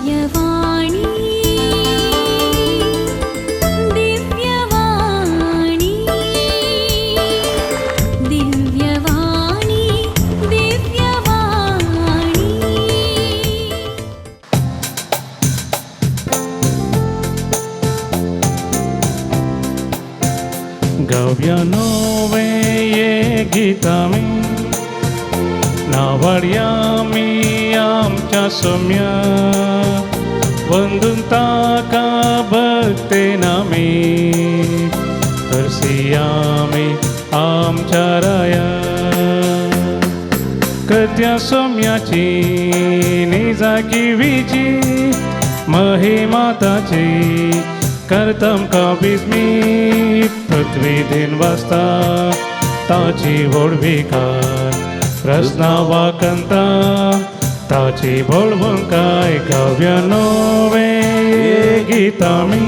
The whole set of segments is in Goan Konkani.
दिव्यवाणी दिव्यवाणी दिव्यवाणी दिव्यवाणी। गव्य नोवे ये गीतामी नावडयामी आमच्या सोम्या वंदून ताका भक्ते नामी तरसियामी आमच्या राया कृत्या सोम्याची निजाकिवीची महिमा ताची करतम काबीज मी पृथ्वी दिन वाजता ताची व्हडविकाय प्रस्ना वाकंता ताची काय काव्य नोवे गीतामी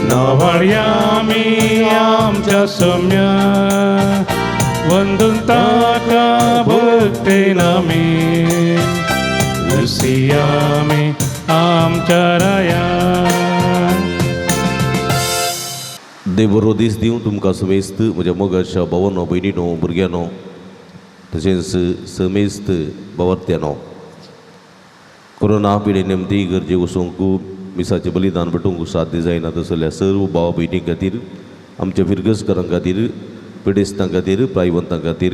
नावाळयामी आमच्या सोम्या वंदून ताका भक्ते नामी नरसियामी आमच्या राया। देव बरो दीस दिवं तुमकां समेस्त म्हज्या मोगाच्या भावानो, भयणीनो, भुरग्यांनो, तशेंच समेस्त बावर्त्यानो। कोरोना पिडे निमती गरजे वचूंक मिसाचें बलिदान भेटूंक साध्य जायना तसल्या सर्व भाव भयणी खातीर, आमच्या फिरगजकारां खातीर, पिडेस्तां खातीर, प्रायवंतां खातीर,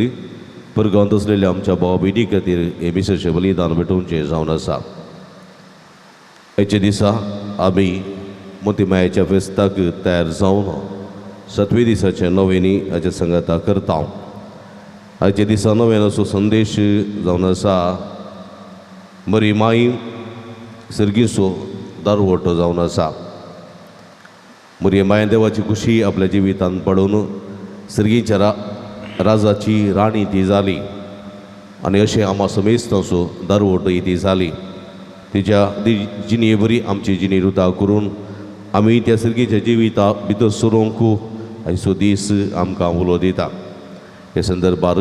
परगांवांत आसलेल्या आमच्या भाव भयणी खातीर हें मिसाचें बलिदान भेटोवचें जावन आसा। आयच्या दिसा आमी मोतीमायाच्या फेस्ताक तयार जावन सातवे दिसाचे नवेनी हाच्या सांगाता करता। आयच्या दिसा नव्यान संदेश जावन आसा मरी माई सर्गीचो दारवटो जावन आसा। मरी माया देवाची खुशी आपल्या जिवितांत पडून सर्गीच्या राजाची राणी ती जाली आनी अशें आमा समेस्तांचो दारवटो ती जाली। तिच्या जिणे बरी आमची जिणी रुता करून आमी त्या सर्गीच्या जिविता भितर सरूंक आयचो दीस आमकां उलो दिता। हे संदर्भार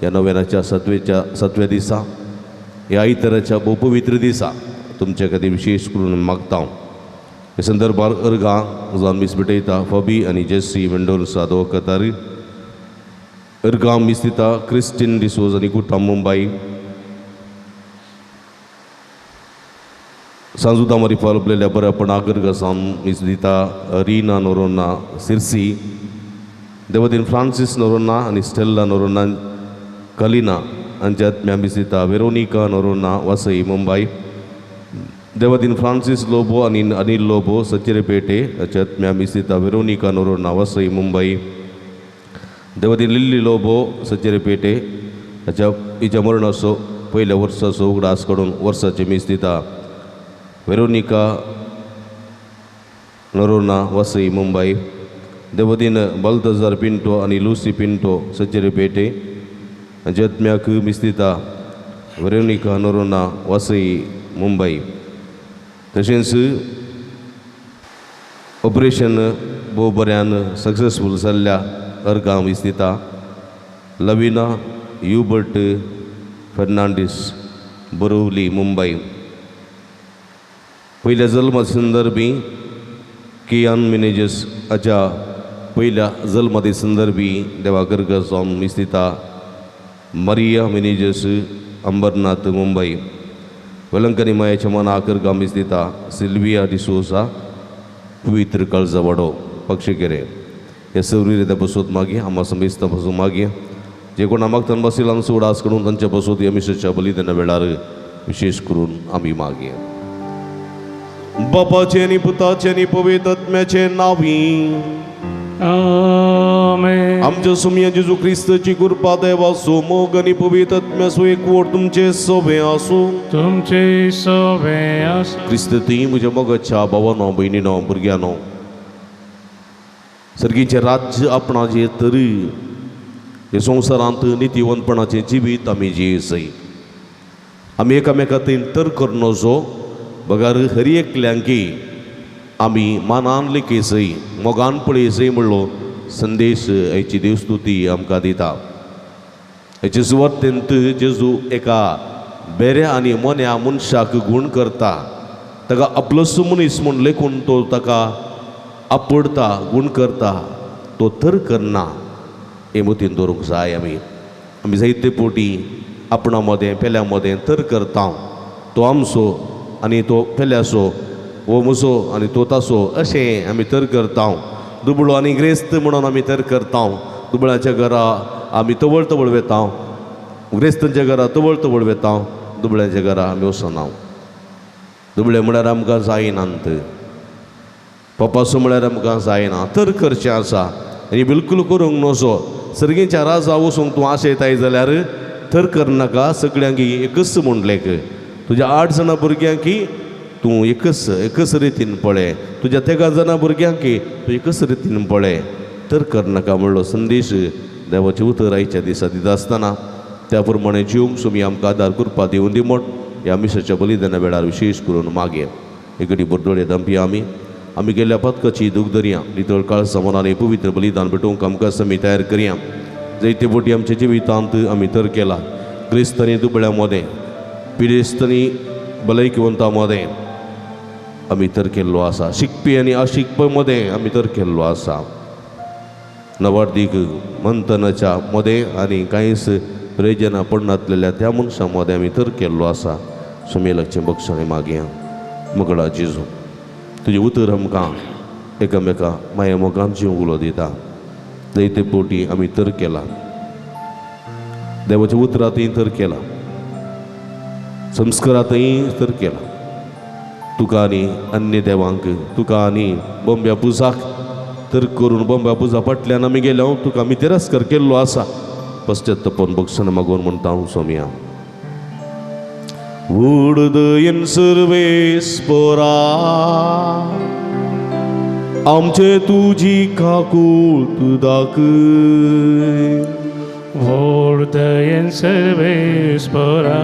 ह्या नव्यानाच्या सातव्या दिसा ह्या आयताराच्या भोव पवित्र दिसा तुमच्या खातीर विशेश करून मागता। हे संदर्भार अर्गां जावन मीस भेटयता फॉबी आनी जेसी मेंडोन्सा दोवकतार, अर्गां मीस दिता क्रिस्टीन डिसोज आनी कुटाम मुंबय, सांजुदा मारिफाल आपलेल्या बऱ्यापणाक अर्गां जावन मीस दिता रीना नोरोना सिरसी, देवदीन फ्रांसीस नोरोना आनी स्टेल्ला नोरोना कलिना हांच्या आत्म्या मीस दिता वेरोनिका नोरोना वसई मुंबय, देवदीन फ्रांसीस लोबो आनी अनिल लोबो सचेरेपेटे हाच्या आत्म्या मीस दिता वेरोनिका नोरोना वसई मुंबय, देवदीन लिल्ली लोबो सचेरेपेटे हाच्या हिच्या मरणाचो पयल्या वर्साचो उगडास काडून वर्साचे मीस दिता वेरोनिका नोरोना वसई मुंबय, देवदीन बल्तजार पिंटो आनी लुसी पिंटो सचेरेपेटे हांच्या आत्म्याक मीस दिता वेरोनिका नोरोना वसई मुंबय। तशेंच ऑपरेशन भोव बऱ्यान सक्सेसफूल जाल्ल्या अर्गां मीस दिता लविना युबर्ट फेर्नांडीस बोरोवली मुंबय। पयल्या जल्मा संदर्भी कियान मिनेजस हाच्या पयल्या जल्मादी संदर्भी देवा गर्ग जावन मीस दिता मारिया मिनेजस अंबरनाथ मुंबय। वेलंकनी मायाच्या मनाक अर्गां मीस दिता सिल्विया डिसोजा पवित्र काळजावाडो पक्षकेरे। हे सवरी रित्या बसोत मागीर आमा समेस्ता बसून मागीर जे कोण मागतान बसिल आमचो उडास करून तांच्या बसोत ह्या मिसाच्या बलिदाना वेळार विशेश करून आमी मागीर। बापाचे आनी पुताचे आनी पवित्र आत्म्याचे नांवी आमेन। आमच्या सुमया जेजू क्रिस्ताची कृपा देवाचो मोग आनी पवित्र आत्म्याचो एकवट तुमचे सोबे आसूं। तुमचे सोबे आसूं। क्रिस्त ती म्हज्या मोगाच्या भावानो, भयणीनो, भुरग्यांनो, सर्गीचें राज्य आपणाचें तरी हे संवसारांत नितीवंतपणाचें जिवीत आमी जियेसय। आमी एकामेका थंय तर करनजो बगर हर एकल्यांकी आमी मानान लेखीसय मोगान पळयसय म्हणलो संदेश हाची देवस्तुती आमकां दिता। हाचे सुवातेंत जेजू एका बेऱ्या आनी मोन्या मनशाक गूण करता, ताका आपलोसो मनीस म्हूण लेखून तो ताका आपडता, गूण करता, तो तर करना. हे मतीन दवरूंक जाय. आमी आमी जायते पोटी आपणा मदें पेल्या मदें तर करता. तो आमचो आनी तो पेल्याचो, हो म्हजो आनी तो तासो, अशें आमी तर करता. दुबळो आनी ग्रेस्त म्हणून आमी तर करता. दुबळ्याच्या घरा आमी तवळ तवळ वेता, ग्रेस्तांच्या घरा तवळ तवळ वेता, दुबळ्याच्या घरा आमी वचना. दुबळे म्हळ्यार आमकां जायनात, पपासो म्हळ्यार आमकां जायना. तर करचें आसा आनी बिलकूल करूंक नजो. सर्गीच्या राजा वचूंक तूं आशेताय जाल्यार तर करनाका. सगळ्यांक एकच म्हूण लेख. तुज्या 8 जाणां भुरग्यांक तूं एकच एकच रितीन पळय, तुज्या 13 जाणां भुरग्यांक तूं एकच रितीन पळय. तर करनाका म्हणलो संदेश देवाचें उतर आयच्या दिसा दिता आसतना त्या प्रमाणे जिवंक सुमी आमकां आदार करपा दिवन दी म्हण ह्या मिसाच्या बलिदाना वेळार विशेश करून मागया. एकटी बोरदोळे दंपया आमी आमी गेल्ल्या पथकाची दूख धरया, नितळ काळसा मनान पवित्र बलिदान भेटोवंक आमकां समी तयार करया. जैते बोटी आमच्या जिवितांत आमी तर केला. क्रिस्तांनी दुबळ्या मदें, पिडेस्तांनी भलायकीवंता मदें आमी तर केल्लो आसा. शिकपी आनी अशिकपी मदें आमी तर केल्लो आसा. नवार्दीक मंथनाच्या मदें आनी कांयच प्रयोजना पडनातलेल्या त्या मनशां मदें आमी तर केल्लो आसा. सुमेलाचें बक्षाणे मागया. मगळा जेजू, तुजें उतर आमकां एकामेका माया मोगान जीव उलो दिता. जायते पोटी आमी तर केला, देवाच्या उतरांतय तर केला, संस्कारांतय तर केला. तुका आनी अन्य देवांक, तुका आनी बोंब्या पुजाक तर करून बोंब्या पुजा फाटल्यान आमी गेल्या, तुका आमी तिरस्कार केल्लो आसा. पश्चात्तपन बक्षण मागून म्हणटा हांव सोमया. उडदयन सर्वेस्परा आमचे तुजी काकूळ दाखय. वोर्दयन सर्वेस्परा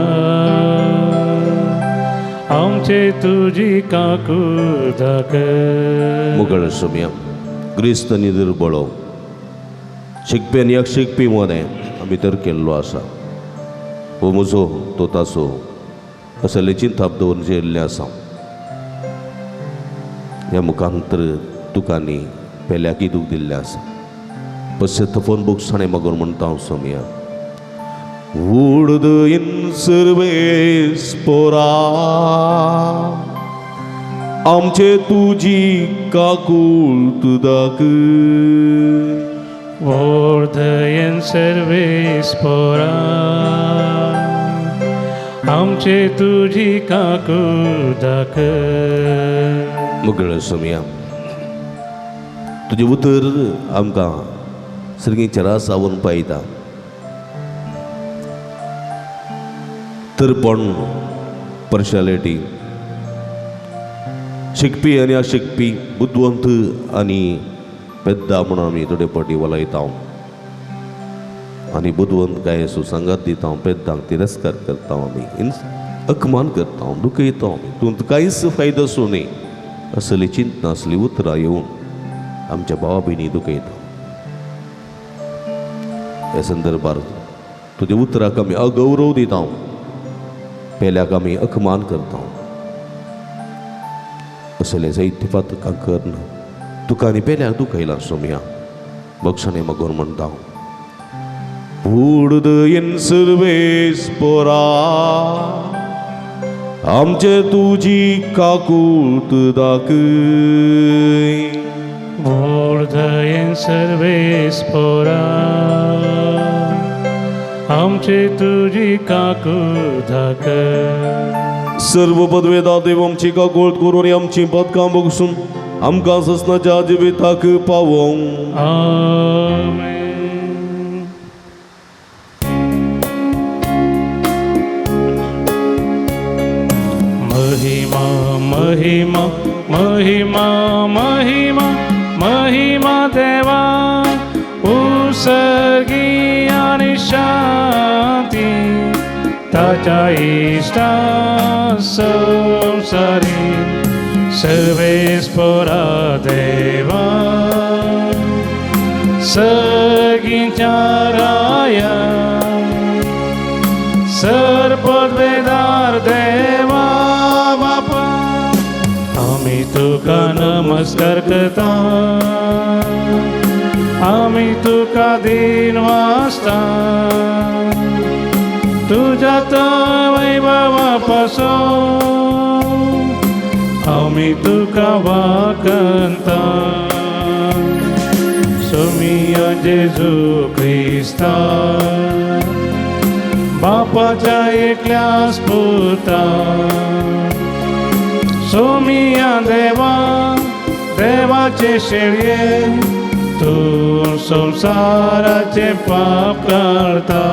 आमचे तुजी काकूळ दाखय. मुगळ सोमया. क्रिस्त निर्बळो शिकपी आनी अशिकपी मदें आमी तर केल्लो आसा. हो म्हजो तो तासो असलें चिंताप दवरून जेल्लें आसा. ह्या मुखांतर तुका आनी पेल्याकय दूख दिल्लें आसा. पश्चात्तपन बोगसाणें मागून म्हणटा हांव सोमया. उडदयन सर्वेस्परा आमचे तुजी काकूळ दाखय. वोर्दयन सर्वेस्परा आमचे तुजी काकूळ दाखय. मुगळ सोमया, तुजें उतर आमकां सर्गीच्या रासावन पायता. तरपण, पर्शालिटी, शिकपी आनी अशिकपी, बुदवंत आनी पेद्दा म्हणून आमी थोडे फावटी वलयता आनी बुदवंत काय सुसंगात दिता, पेद्दांक तिरस्कार करता, आमी अकमान करता, दुखयता आमी. तूं कांयच फायदो सो न्ही असली चिंतना, असली उतरां येवन आमच्या भावा भयणी दुखयता. ह्या संदर्भार तुज्या उतराक आमी अगौरव दिता, पेल्याक आमी अकमान करता. असलें जायते पातकां करना तुका आनी पेल्याक दुखयला सोमया. बक्षाणे मागून म्हणटा. उडदयन सर्वेस्परा आमचे तुजी काकूळ दाखय. वोर्दयन सर्वेस्परा आमचे तुजी काकूळ दाखय. सर्व पदवेदा देव आमची काकूळ करून आमची पदकां बगसून आमकां ससनाच्या जिविताक पावोवंक. आमेन. महिमा महिमा महिमा महिमा महिमा देवा उसर्गी आनी शांती ताच्या इश्टा संवसारी सर्वेस्परा देवा सगींच्या राया सरपदवेदा तुका नमस्कार करता, आमी तुका दिन वाचता, तुज्या वैभवा पासून आमी तुका वाकंता। सोमिया जेजू क्रिस्ता बापाच्या एकल्याच पुता, सोमिया देवा देवाचे शेळये, तूं संवसाराचे पाप काडता,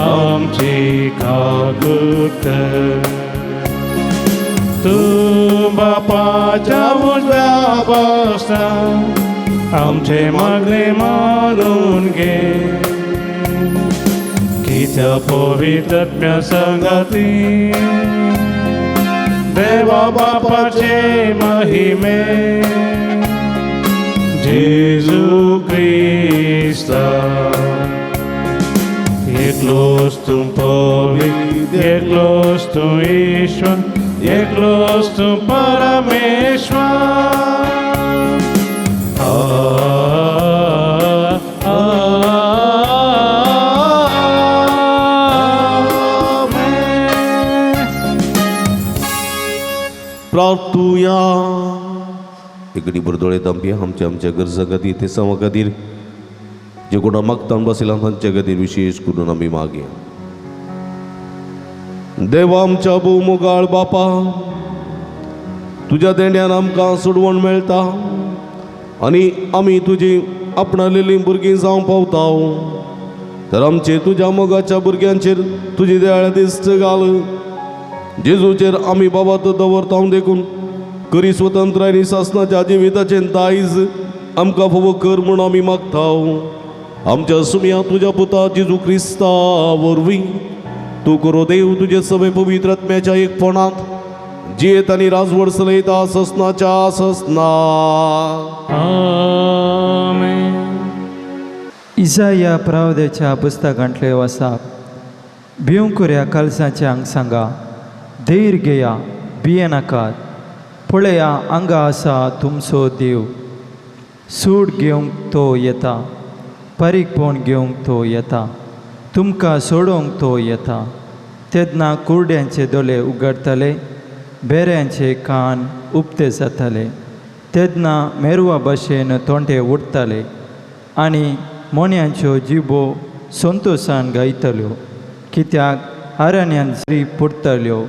आमची काकूट कर। तूं बापाच्या उजव्या बसता, आमचे मागणे मानून घे, कित्या पवित्र संगती देवा बापाचे महिमे, जेजू क्रिस्ता एकलोच तूं पवित्र, एकलोच तूं ईश्वर, एकलोच तूं परमेश्वर। आ, आ, आमेन। प्रार्थुया। इकडे बरदोळे तांबी आमच्या आमच्या गरजां खातीर ते सामा खातीर जे कोणा मागता बसला तांच्या खातीर विशेष करून आमी मागया। देवा आमच्या भोवमुगाळ बापा, तुज्या देण्यान आमकां सोडवण मेळटा आनी आमी तुजी आपणालेलीं भुरगीं जावंक पावता। तर आमचे तुज्या मोगाच्या भुरग्यांचेर तुजी दयाळ दिश्ट घाल, जेजूचेर आमी बाबा तो दवरता देखून करी स्वतंत्र आनी सासनाच्या जिविताचें दायज आमकां फावो कर म्हूण आमी मागता। आमच्या सुमया तुज्या पुता जेजू क्रिस्ता वरवीं तूं करो देव तुजे सगळे पवित्र आत्म्याच्या एकपणांत जियेत आनी राजवड चलयता ससनाच्या ससना। आमेन। इजाया प्रावद्याच्या पुस्तकांतले आसा, भिवंकुऱ्या कालसाच्या हांग सांगा, धैर्य घेया, भियेनाकात, पळया हांगा आसा तुमचो देव, सूड घेवंक तो येता, पारीकपण घेवंक तो येता, तुमकां सोडोवंक तो येता। तेन्ना कुरड्यांचे दोळे उगडटले, बेऱ्यांचे कान उक्ते जाताले, तेन्ना मेरवा भाशेन तोंडे उडटाले आनी मोन्यांच्यो जिबो संतोशान गायतल्यो, कित्याक अरण्यांत झरी पुरतल्यो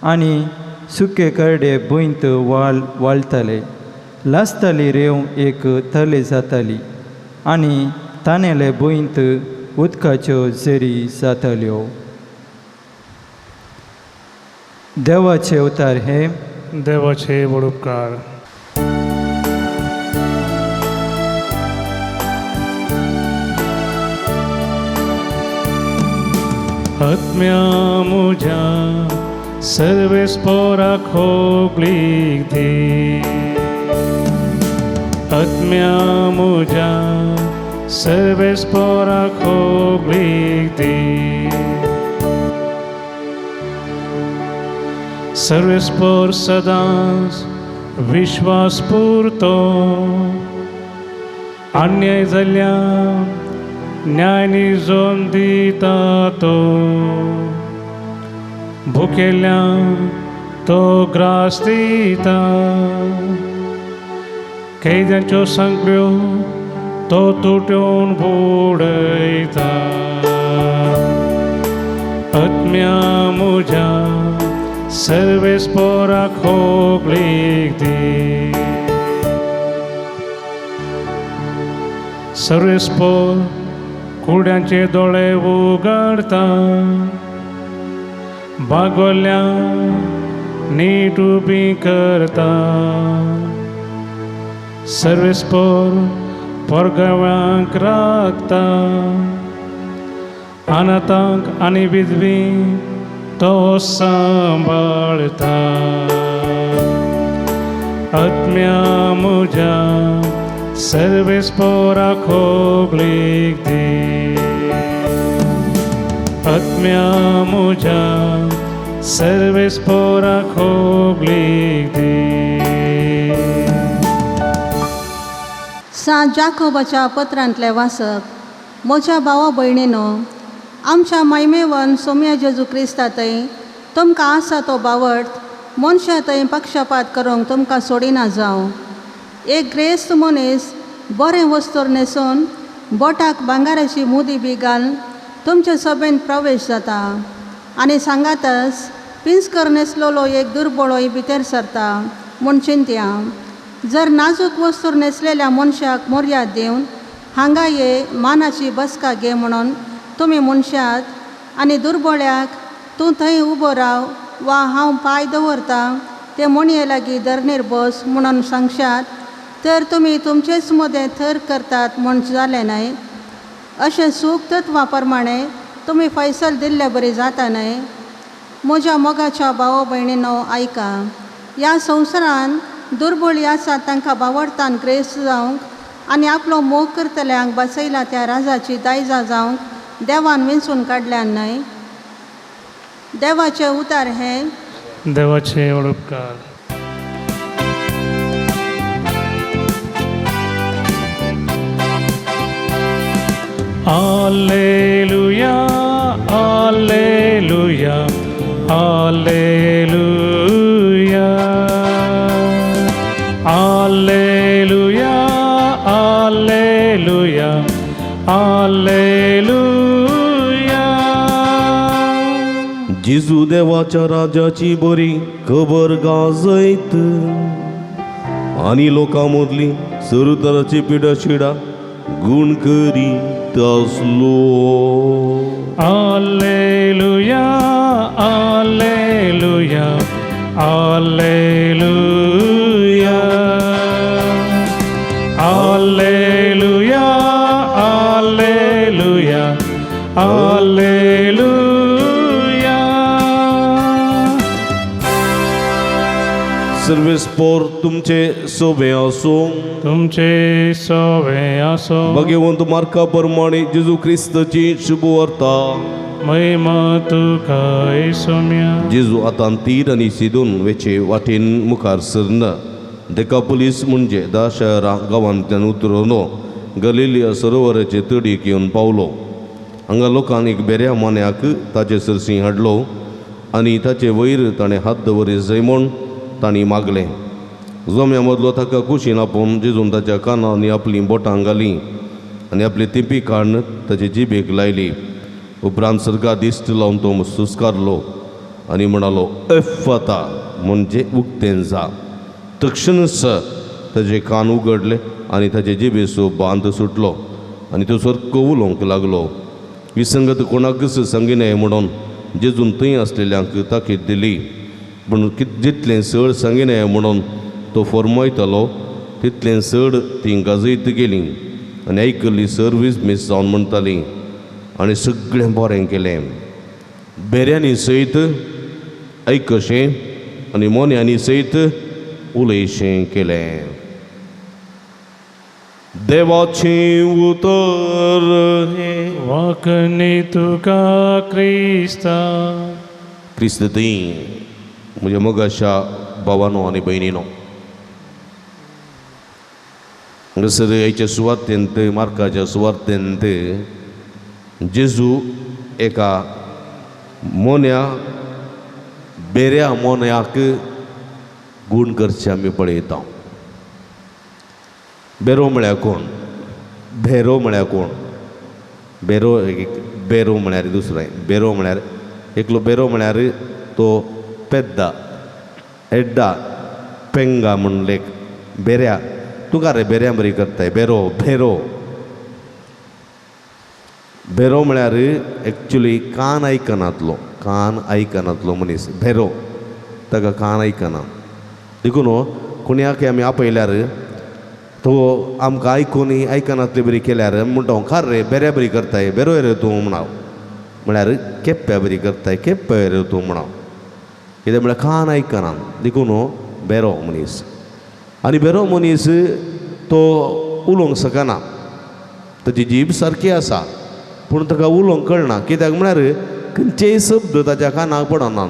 आनी सुके करडे भुंयत वाल वाळटले। लासताली रेंव एक तले जाताली आनी तानेले भुंयत उदकाच्यो झरी जाताल्यो। देवाचे अवतार हे देवाचे व्हड उपकार। आत्म्या म्हज्या सर्वेस पोरा खोगलीक दी, आत्म्या म्हज्या सर्वेस पोरा खोगलीक दी, सर्वेस पोर सदांच विश्वास पुरतो, अन्याय जाल्या न्याय निजोवन दिता तो, भुकेल्यांक तो ग्रास दिता, कैद्यांच्यो सांकळ्यो तो तुट्योन बुडयता। आत्म्या म्हज्या सर्वेस पोरा खोगलीक दी, सर्वेस पोर कुड्यांचे दोळे उगडता, बागोल्यांक नीट उबी करता, सर्वेस पोर पोरगव्यांक राखता, अनाथांक आनी विधवींक तो सांबाळता। आत्म्या म्हज्या सर्वेस पोरा खोगलीक दी, आत्म्या म्हज्या सर्वेस पोरा खोगलीक दी। सांत जाकोबाच्या पत्रांतलें वाचप. म्हज्या भावा भयणीनो, आमच्या मैमेवन सोम्या जेजू क्रिस्ता थंय तुमकां आसा तो बावट मनशां थंय पक्षपात करूंक तुमकां सोडिना जावं. एक ग्रेस्त मनीस बरें वस्तूर न्हेसून बोटाक भांगाराची मुदी बी घालून तुमचे सभेन प्रवेश जाता आनी सांगातच पिंजकर न्हेसलेलो एक दुर्बळोय भितर सरता म्हूण चिंतया. जर नाजूक वस्तूर न्हेसलेल्या मनशाक मर्याद दिवन हांगा ये मानाची बसका घे म्हणून तुमी मनशात आनी दुर्बळ्याक तूं थंय उबो राव वा हांव पांय दवरता ते म्हणये लागीं धरणीर बस म्हणून सांगशात तर तुमी तुमचेच मदें थर करतात म्हूण जालें न्हय? अशें सूख तत्वा प्रमाणें तुमी फैसल दिल्ले बरी जाता न्हय? म्हज्या मोगाच्या भाव भयणीनो आयका, ह्या संवसारान दुर्बळी आसात तांकां बावडतान ग्रेस्त जावंक आनी आपलो मोग करतल्यांक बसयला त्या राजाची दायजा जावंक देवान विंचून काडल्यान न्हय? देवाचें उतार हें. देवाचे उपकार. Alleluia, alleluia, alleluia. Alleluia, alleluia, alleluia. जेजू देवाच्या राजाची बरी खबर गाजयत आनी लोकां मदली सरुतराची पिडा शिडा गूण करीत आसलो. Alleluia, alleluia, alleluia. Alleluia, alleluia, alleluia. सर्वेस्पोर तुमचे सोबे आसूं. तुमचे सोवे आसो. भगवंत मार्का प्रमाणे जेजू क्रिस्ताची शुभवार्ता. महिमा तुका सोम्या. जेजू आतां तीर आनी सिदून वेचे वाटेन मुखार सरना देकापोलीस म्हणजे धा शहरां गांवांतल्यान उतरून गलिलिया सरोवराचे तडीक येवन पावलो. हांगा लोकांनी एक बेऱ्या मान्याक ताचे सरशी हाडलो आनी ताचे वयर ताणें हात दवरी जाय म्हूण तांणी मागलें. जोम्या मदलो ताका कुशीन आपोवन जेजून ताच्या कानांनी आपलीं बोटां घालीं आनी आपली तेंपी काडून ताचे जिबेक लायली. उपरांत सर्गा दिश्ट लावन तो सुस्कारलो आनी म्हणालो, एफाता, म्हणजे उक्तें जा. तक्षणच ताजे कान उगडले आनी ताचे जिबेचो बांद सुटलो आनी तो सारको उलोवंक लागलो. ही संगत कोणाकच सांगिनाय म्हणून जेजून थंय आसलेल्यांक ताकीद दिली. पूण जितलें चड सांगिनाय म्हणून तो फॉर्मायतालो तितलें चड तीं गाजयत गेलीं आनी आयकल्ली सर्वीस मीस जावन म्हणटाली आनी सगळें बरें केलें. बेऱ्यांनी सयत आयकशें आनी मोन्यांनी सयत उलयशें केलें. देवाचें उतर हें. वाकणी तुका क्रिस्ता. क्रिस्त थंय म्हज्या मोगाच्या भावानो आनी भयणीनो, हांगासर आयच्या सुवातेंत मार्काच्या सुवातेंत जेजू एका मोन्या बेऱ्या मोन्याक गूण करचे आमी पळयता. बेरो म्हळ्यार कोण? भेरो म्हळ्यार कोण? बेरो बेरो म्हळ्यार दुसरें. बेरो म्हळ्यार एकलो बेरो म्हळ्यार तो पेद्दा एड्डा पेंगा म्हूण लेख बेऱ्या तुका रे बेऱ्या बरी करताय. बेरो भेरो भेरो म्हळ्यार एक्चुली कान आयकनातलो, कान आयकनातलो मनीस भेरो, ताका कान आयकना. देखून कोण्याक आमी आपयल्यार तो आमकां आयकून आयकनातले बरी केल्यार म्हणटा खार रे बेऱ्या बरी करताय, बेरो रे तूं म्हणाव, म्हळ्यार केप्प्या बरी करताय, केप्प्या रे तूं म्हणाव. कितें म्हळ्यार कान आयकना, देखून बेरो मनीस. आनी बेरो मनीस तो उलोवंक शकना, ताची जीब सारकी आसा पूण ताका उलोवंक कळना. कित्याक म्हळ्यार खंयचेय शब्द ताच्या कानाक पडना,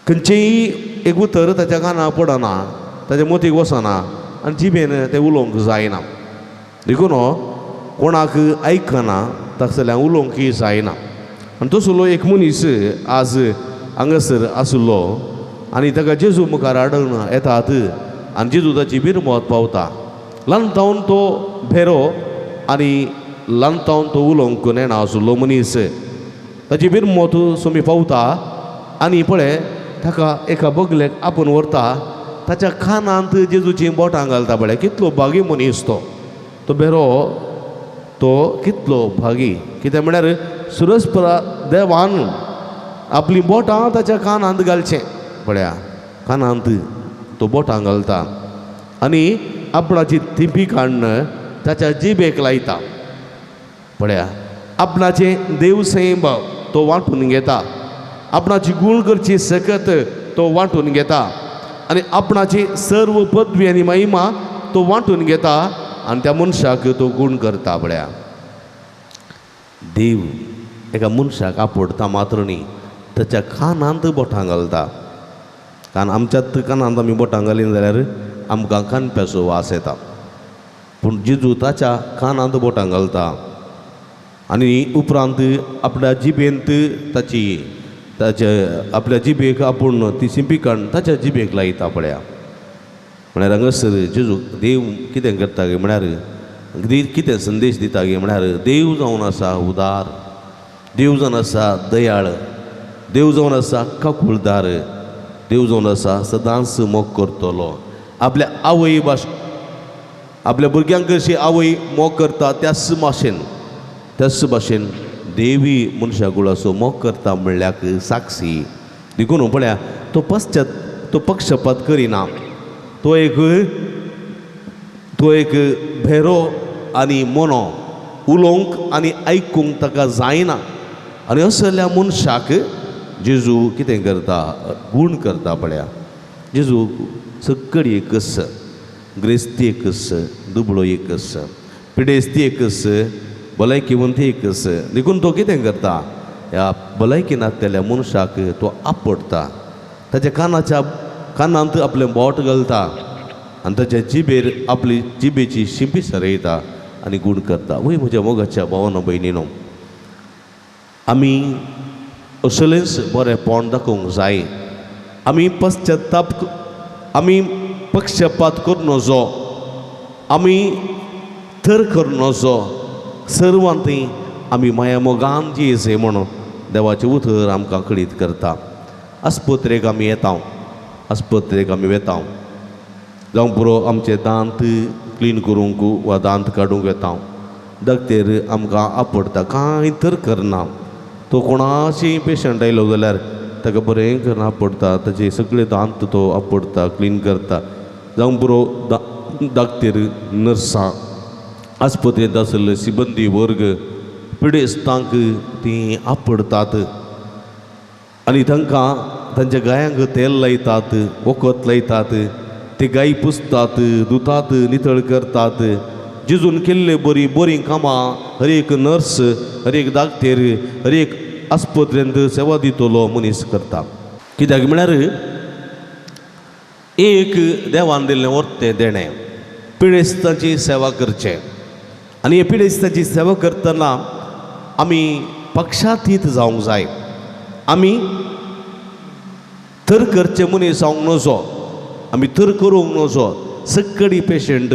खंयचेय एक उतर ताच्या कानाक पडना, ताच्या मोतीक वचना. आनी जिबेन तें उलोवंक जायना. देखून कोणाक आयकना ताका जाल्यार उलोवंकय जायना. आनी तसलो एक मनीस आज हांगासर आसलो आनी ताका जेजू मुखार हाडून येतात आनी जेजू ताची बिरमत पावता. ल्हान जावन तो भेरो आनी ल्हान जावन तो उलोवंक नेणा आसलो मनीस. ताची बिरमत सोमी पावता आनी पळय ताका एका बगलेक आपूण व्हरता, ताच्या कानांत जेजूचीं बोटां घालता. पळय कितलो भागी मनीस तो, तो भेरो तो कितलो भागी. कितें म्हळ्यार सुरसपरा देवान आपलीं बोटां ताच्या कानांत घालचें. पळया कानांत तो बोटां घालता आनी आपणाची थिंपी काडून ताच्या जिबेक लायता. पळया आपणाचें देवसैंब तो वांटून घेता, आपणाची गूण करची सकत तो वांटून घेता आनी आपणाची सर्व पदवी आनी महिमा तो वांटून घेता आनी त्या मनशाक तो गूण करता. पळया देव एका मनशाक आपडता मात्र न्ही, ताच्या कानांत बोटां घालता. कारण आमच्यात कानांत आमी बोटां घालीन जाल्यार आमकां कानप्याचो वास येता, पूण जेजू ताच्या कानांत बोटां घालता आनी उपरांत आपल्या जिबेंत ताची ताचे आपल्या जिबेक आपूण ती शिंपी काडून ताच्या जिबेक लायता. पळया म्हळ्यार हांगासर जेजू देव कितें करता गे म्हळ्यार देव कितें संदेश दिता गे म्हळ्यार देव जावन आसा उदार, देव जावन आसा दयाळ, देव जावन आसा काकुळदार, देव जावन आसा सदांच मोग करतलो. आपल्या आवय भाश आपल्या भुरग्यांक कशी आवय मोग करता त्याच भाशेन त्याच भाशेन देवी मनशा कुळाचो मोग करता म्हणल्याक साक्षी. देखून पळया तो पश्चात तो पक्षपात करिना, तो एक भेरो आनी मोनो, उलोवंक आनी आयकूंक ताका जायना. आनी असल्या मनशाक जेजू कितें करता, गूण करता. पळया जेजू सगळी एकच, ग्रेस्ती एकच, दुबळो एकच, पिडेस्ती एकच, भलायकीवंत एकच. देखून तो कितें करता, ह्या भलायकी नासलेल्या मनशाक तो आपडटा, ताच्या कानाच्या कानांत आपलें बोट घालता आनी ताच्या जिबेर आपली जिबेची शिंपी सरयता आनी गूण करता. वय म्हज्या मोगाच्या भावानो भयणीनो, आमी असलेंच बरेंपण दाखोवंक जाय. आमी पश्चाताप, आमी पक्षपात करूं नजो, आमी थर करूं नजो, सर्वांती आमी माया मोगान जियेचे म्हणून देवाचें उतर आमकां कळीत करता. आस्पत्रेक आमी येता, आस्पत्रेक आमी वेता, जावं पुरो आमचे दांत क्लीन करूंक वा दांत काडूंक वेता, डॉक्टर आमकां आपडटा, कांय तर करना. तो कोणाची पेशंट आयलो जाल्यार ताका बरें करून आपडटा, ताचे सगळे दांत तो आपडटा, क्लीन करता. जावं पुरो डॉक्टर नर्सां आस्पत्रेंत आशिल्ले सिबंदी वर्ग पिडेस्तांक तीं आपडटात आनी तांकां तांच्या गायांक तेल लायतात, वखद लायतात, ते गाय पुसतात, धुतात, नितळ करतात. जेजून केल्ले बरीं बरीं कामां हर एक नर्स, हर एक डॉक्टर, हर एक आस्पत्रेंत सेवा दितलो मनीस करता. कित्याक म्हळ्यार एक देवान दिल्लें वर्तें देणें पिडेस्तांची सेवा करचें. आनी हे पिडेस्तांची सेवा करतना आमी पक्षातीत जावंक जाय, आमी थर करचे मनीस जावंक नजो, आमी थर करूंक नजो. सगळी पेशंट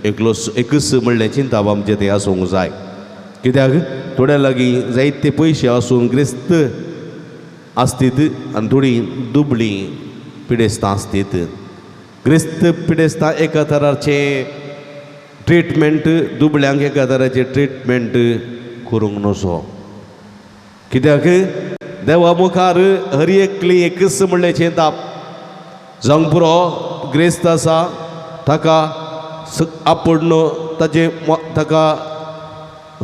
एकलो एकच म्हणलें चिंताप आमचें तें आसूंक जाय. कित्याक थोड्या लागीं जायते पयशे आसून ग्रेस्त आसतीत आनी थोडीं दुबळीं पिडेस्तां आसतीत. ग्रेस्त पिडेस्तां एका तराचें ट्रिटमेंट, दुबळ्यांक एका तराचें ट्रिटमेंट करूंक नजो. कित्याक देवा मुखार हर एकली एकच म्हणलें चिंताप. जावंक पुरो ग्रेस्त आसा ताका आपडन ताचे ताका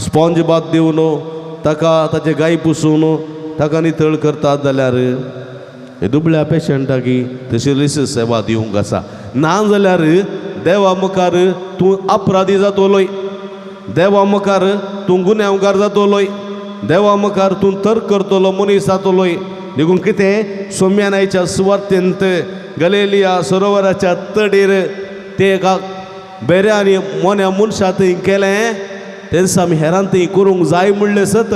स्पॉन्ज बात दिवन ताका ताचे गाय पुसून ताका नितळ करतात जाल्यार हे दुबळ्या पेशंटाक तशी सेवा दिवंक आसा. ना जाल्यार देवा मुखार तूं अपराधी जातलोय, देवा मुखार तूं गुन्यांवकार जातलोय, देवा मुखार तूं तर्क करतलो मनीस जातलोय. देखून कितें सोम्यानायच्या सुवार्तेंत गलेलिया सरोवराच्या तडीर ते एका बेऱ्या आनी मोन्या मनशा थंय केलें तेन्ना आमी हेरान थंय करूंक जाय म्हणलें सत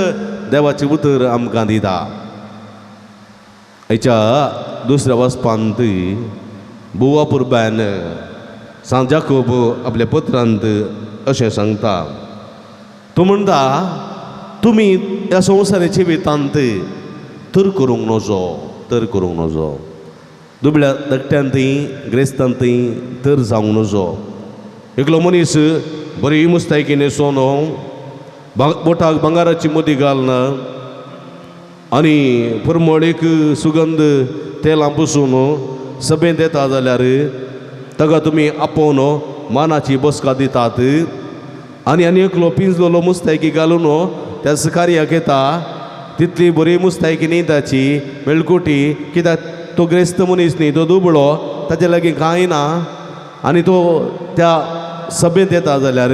देवाचें उतर आमकां दिता. हेच्या दुसऱ्या वचपांत बुवा पुरब्यान सांत जाकोब आपल्या पत्रांत अशें सांगता. तो म्हणटा तुमी ह्या संवसाराच्या जिवितांत तर करूंक नजो, तर करूंक नजो. दुबळ्या धाकट्यांतय ग्रेस्तांतय तर जावंक नजो. एकलो मनीस बरी मुस्तायकी न्हेसोन बोटाक भांगाराची मुदी घालना आनी परमळीक सुगंध तेलां पुसून सभेंत येता जाल्यार ताका तुमी आपोवन मानाची बसका दितात आनी आनी एकलो पिंजलेलो मुस्तायकी घालून त्याच कार्याक येता तितली बरी मुस्तायकी न्ही ताची मेळकुटी, कित्याक तो ग्रेस्त मनीस न्ही, तो दुबळो, ताचे लागीं कांय ना आनी तो त्या सभेंत येता जाल्यार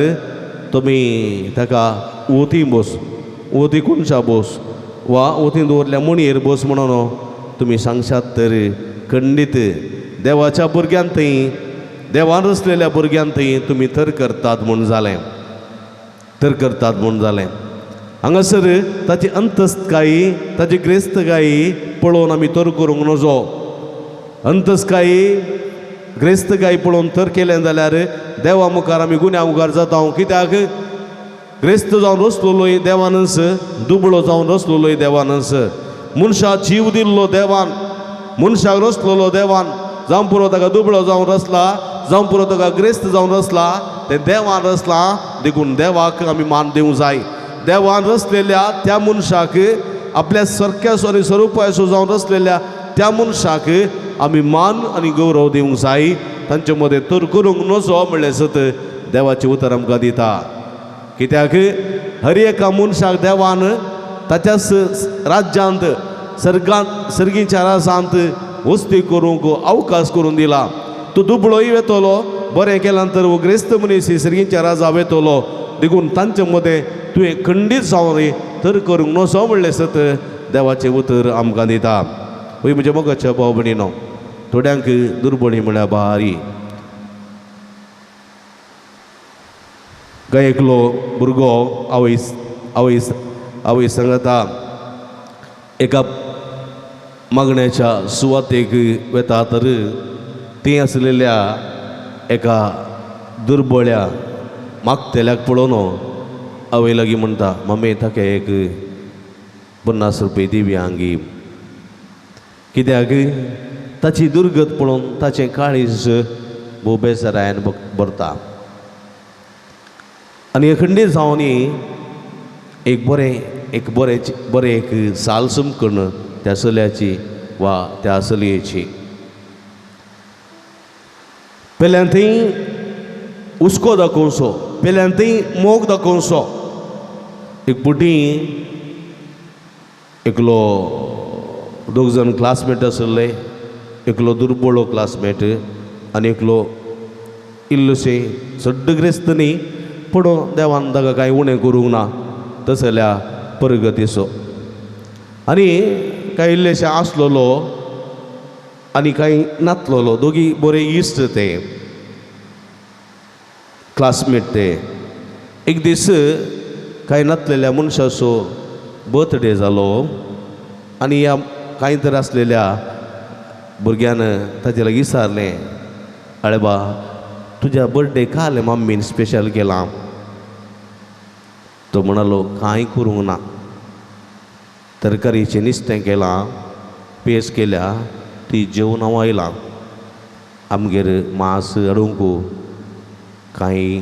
तुमी ताका ओती बस, ओती कोणशा बस वा ओती दवरल्या मणयेर बस म्हणून तुमी सांगशात तर खंडीत देवाच्या भुरग्यान थंय देवान रचलेल्या भुरग्यान थंय तुमी तर करतात म्हूण जालें, तर करतात म्हूण जालें. हांगासर ताची अंतस्तकाय ताची ग्रेस्तकाय पळोवन आमी तर करूंक नजो. अंतस्तकाय ग्रेस्तकाय पळोवन तर केलें जाल्यार देवा मुखार आमी गुन्या मुखार जाता. कित्याक ग्रेस्त जावन रचलोय देवानच, दुबळो जावन रचलोय देवानच. मनशाक जीव दिल्लो देवान, मनशाक रचलोलो देवान, जावं पुरो ताका दुबळो जावन रचला, जावं पुरो ताका ग्रेस्त जावन रचला, तें देवान रचलां. देखून देवाक आमी मान दिवंक जाय. देवान रचलेल्या त्या मनशाक आपल्या सारक्याचो आनी स्वरुपाचो जावन रचलेल्या त्या मनशाक आमी मान आनी गौरव दिवंक जाय. तांचे मदें तर करूंक नजो म्हणलें सत देवाचें उतर आमकां दिता. कित्याक हर एका मनशाक देवान ताच्याच राज्यांत सर्गांत सर्गीच्या राजांत वस्ती करूंक अवकाश करून दिला. तूं दुबळोय वेतलो, बरें केल्यान तर ग्रेस्त मनीस सर्गीच्या राजा वेतलो. देखून तांचे मदें तुवें खंडीत जावन तर करूंक नजो म्हणलें सत देवाचें उतर आमकां दिता. वय म्हज्या मोगाच्या भाव भयणीनो, थोड्यांक दुर्बळी म्हळ्यार भारी. काय एकलो भुरगो आवय आवय आवय सांगता एका मागण्याच्या सुवातेक वेता तर ती आसलेल्या एका दुर्बळ्या मागतल्याक पळोवन आवय लागीं म्हणटा, मम्मी ताका एक 50 रुपये दिवया आंगी. कित्याक ताची दुर्गत पळोवन ताचें काळीज भोव बेजारायन भरता. आनी अखंडीत जावन एक बरें एक बरें बरें एक साल चमकण त्या चल्याची वा त्या चलयेची. पेल्यान थंय हुस्को दाखोवचो, पेल्यान थंय मोग दाखोवचो. एक पुटी एकलो दोग जाण क्लासमेट आसले, एकलो दुर्बळो क्लासमेट आनी एकलो इल्लोशें सड्ड ग्रेस्त न्ही पूण देवान ताका कांय उणें करूंक ना तसल्या परगतीचो. आनी कांय इल्लेशें आसलेलो आनी कांय नातलेलो, दोगी बरे इश्ट ते क्लासमेट ते. एक दीस कांय नातलेल्या मनशाचो बर्थडे जालो आनी ह्या कांय तर आसलेल्या भुरग्यान ताचे लागीं विचारलें, आळे बा तुज्या बर्थडे काल मम्मीन स्पेशल केलां. तो म्हणालो कांय करूंक ना, तरकारीचें नुस्तें केलां, पेज केल्या, ती जेवन हांव आयलां. आमगेर मांस हाडूंक कांय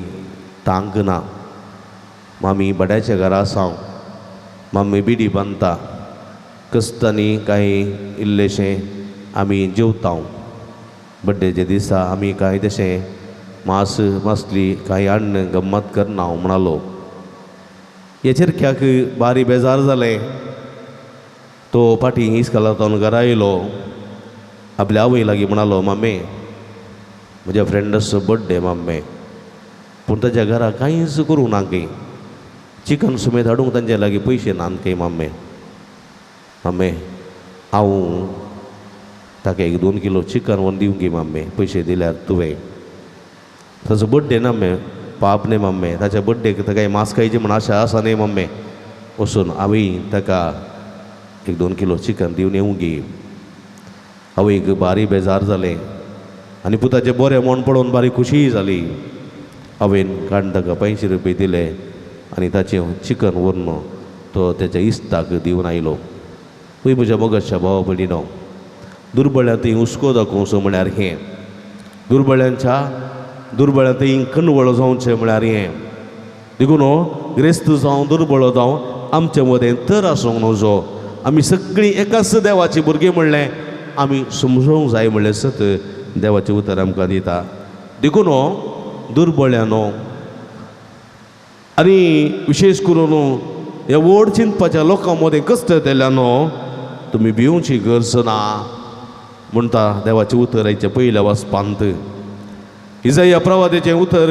तांक ना, मामी बड्याच्या घरा आसा, मामी बिडी बांदता, कस्तांनी कांय इल्लेशें आमी जेवता. बड्डेच्या दिसा आमी कांय तशें मांस मासली कांय हाडन गम्मत करना हांव म्हणालो. ह्या चेरक्याक बारी बेजार जालें. तो फाटीं इस्कोलांतल्यान घरा येयलो, आपल्या आवय लागीं म्हणालो, मामे म्हज्या फ्रेंडाचो बड्डे मामे, पूण ताच्या घरा कांयच करूंक ना खंय, चिकन सुमेद हाडूंक तांचे लागीं पयशे ना खंय मामे. मामे हांव ताका 1-2 किलो चिकन व्हरून दिवंक गे मामे, पयशे दिल्यार तुवें. ताचो बड्डे ना मम्मे, पाप न्ही मम्मे, ताच्या बड्डेक ताका मांस खायची म्हण आशा आसा न्ही मम्मे. वचून हांवें ताका 1-2 किलो चिकन दिवन येवंक गे. आवयक बारी बेजार जालें आनी पुताचें बरें म्हण पळोवन बारी खुशीय जाली. हांवें काडून ताका 500 रुपये दिले आनी ताचें चिकन व्हरून तो तेच्या इश्टाक दिवन आयलो. पळय म्हज्या मोगाच्या भावा भयणीनो, दुर्बळ्यां थंय हुस्को दाखोवचो म्हळ्यार हें, दुर्बळ्यांच्या दुर्बळ्यां थंय कणवळो जावचें म्हळ्यार हें. देखून ग्रेस्त जावं दुर्बळो जावं आमचे मदें तर आसूंक नजो. आमी सगळीं एकाच देवाची भुरगीं म्हणलें आमी समजोवंक जाय म्हणलें सत देवाचें उतर आमकां दिता. देखून दुर्बळ्यानो आनी विशेश करून ह्या व्हड चिंतपाच्या लोकां मदें कश्ट येतल्यानो तुमी भिवची गरज ना म्हणटा देवाचें उतर आयच्या पयल्या वाचपांत. इजाया प्रवादेचें उतर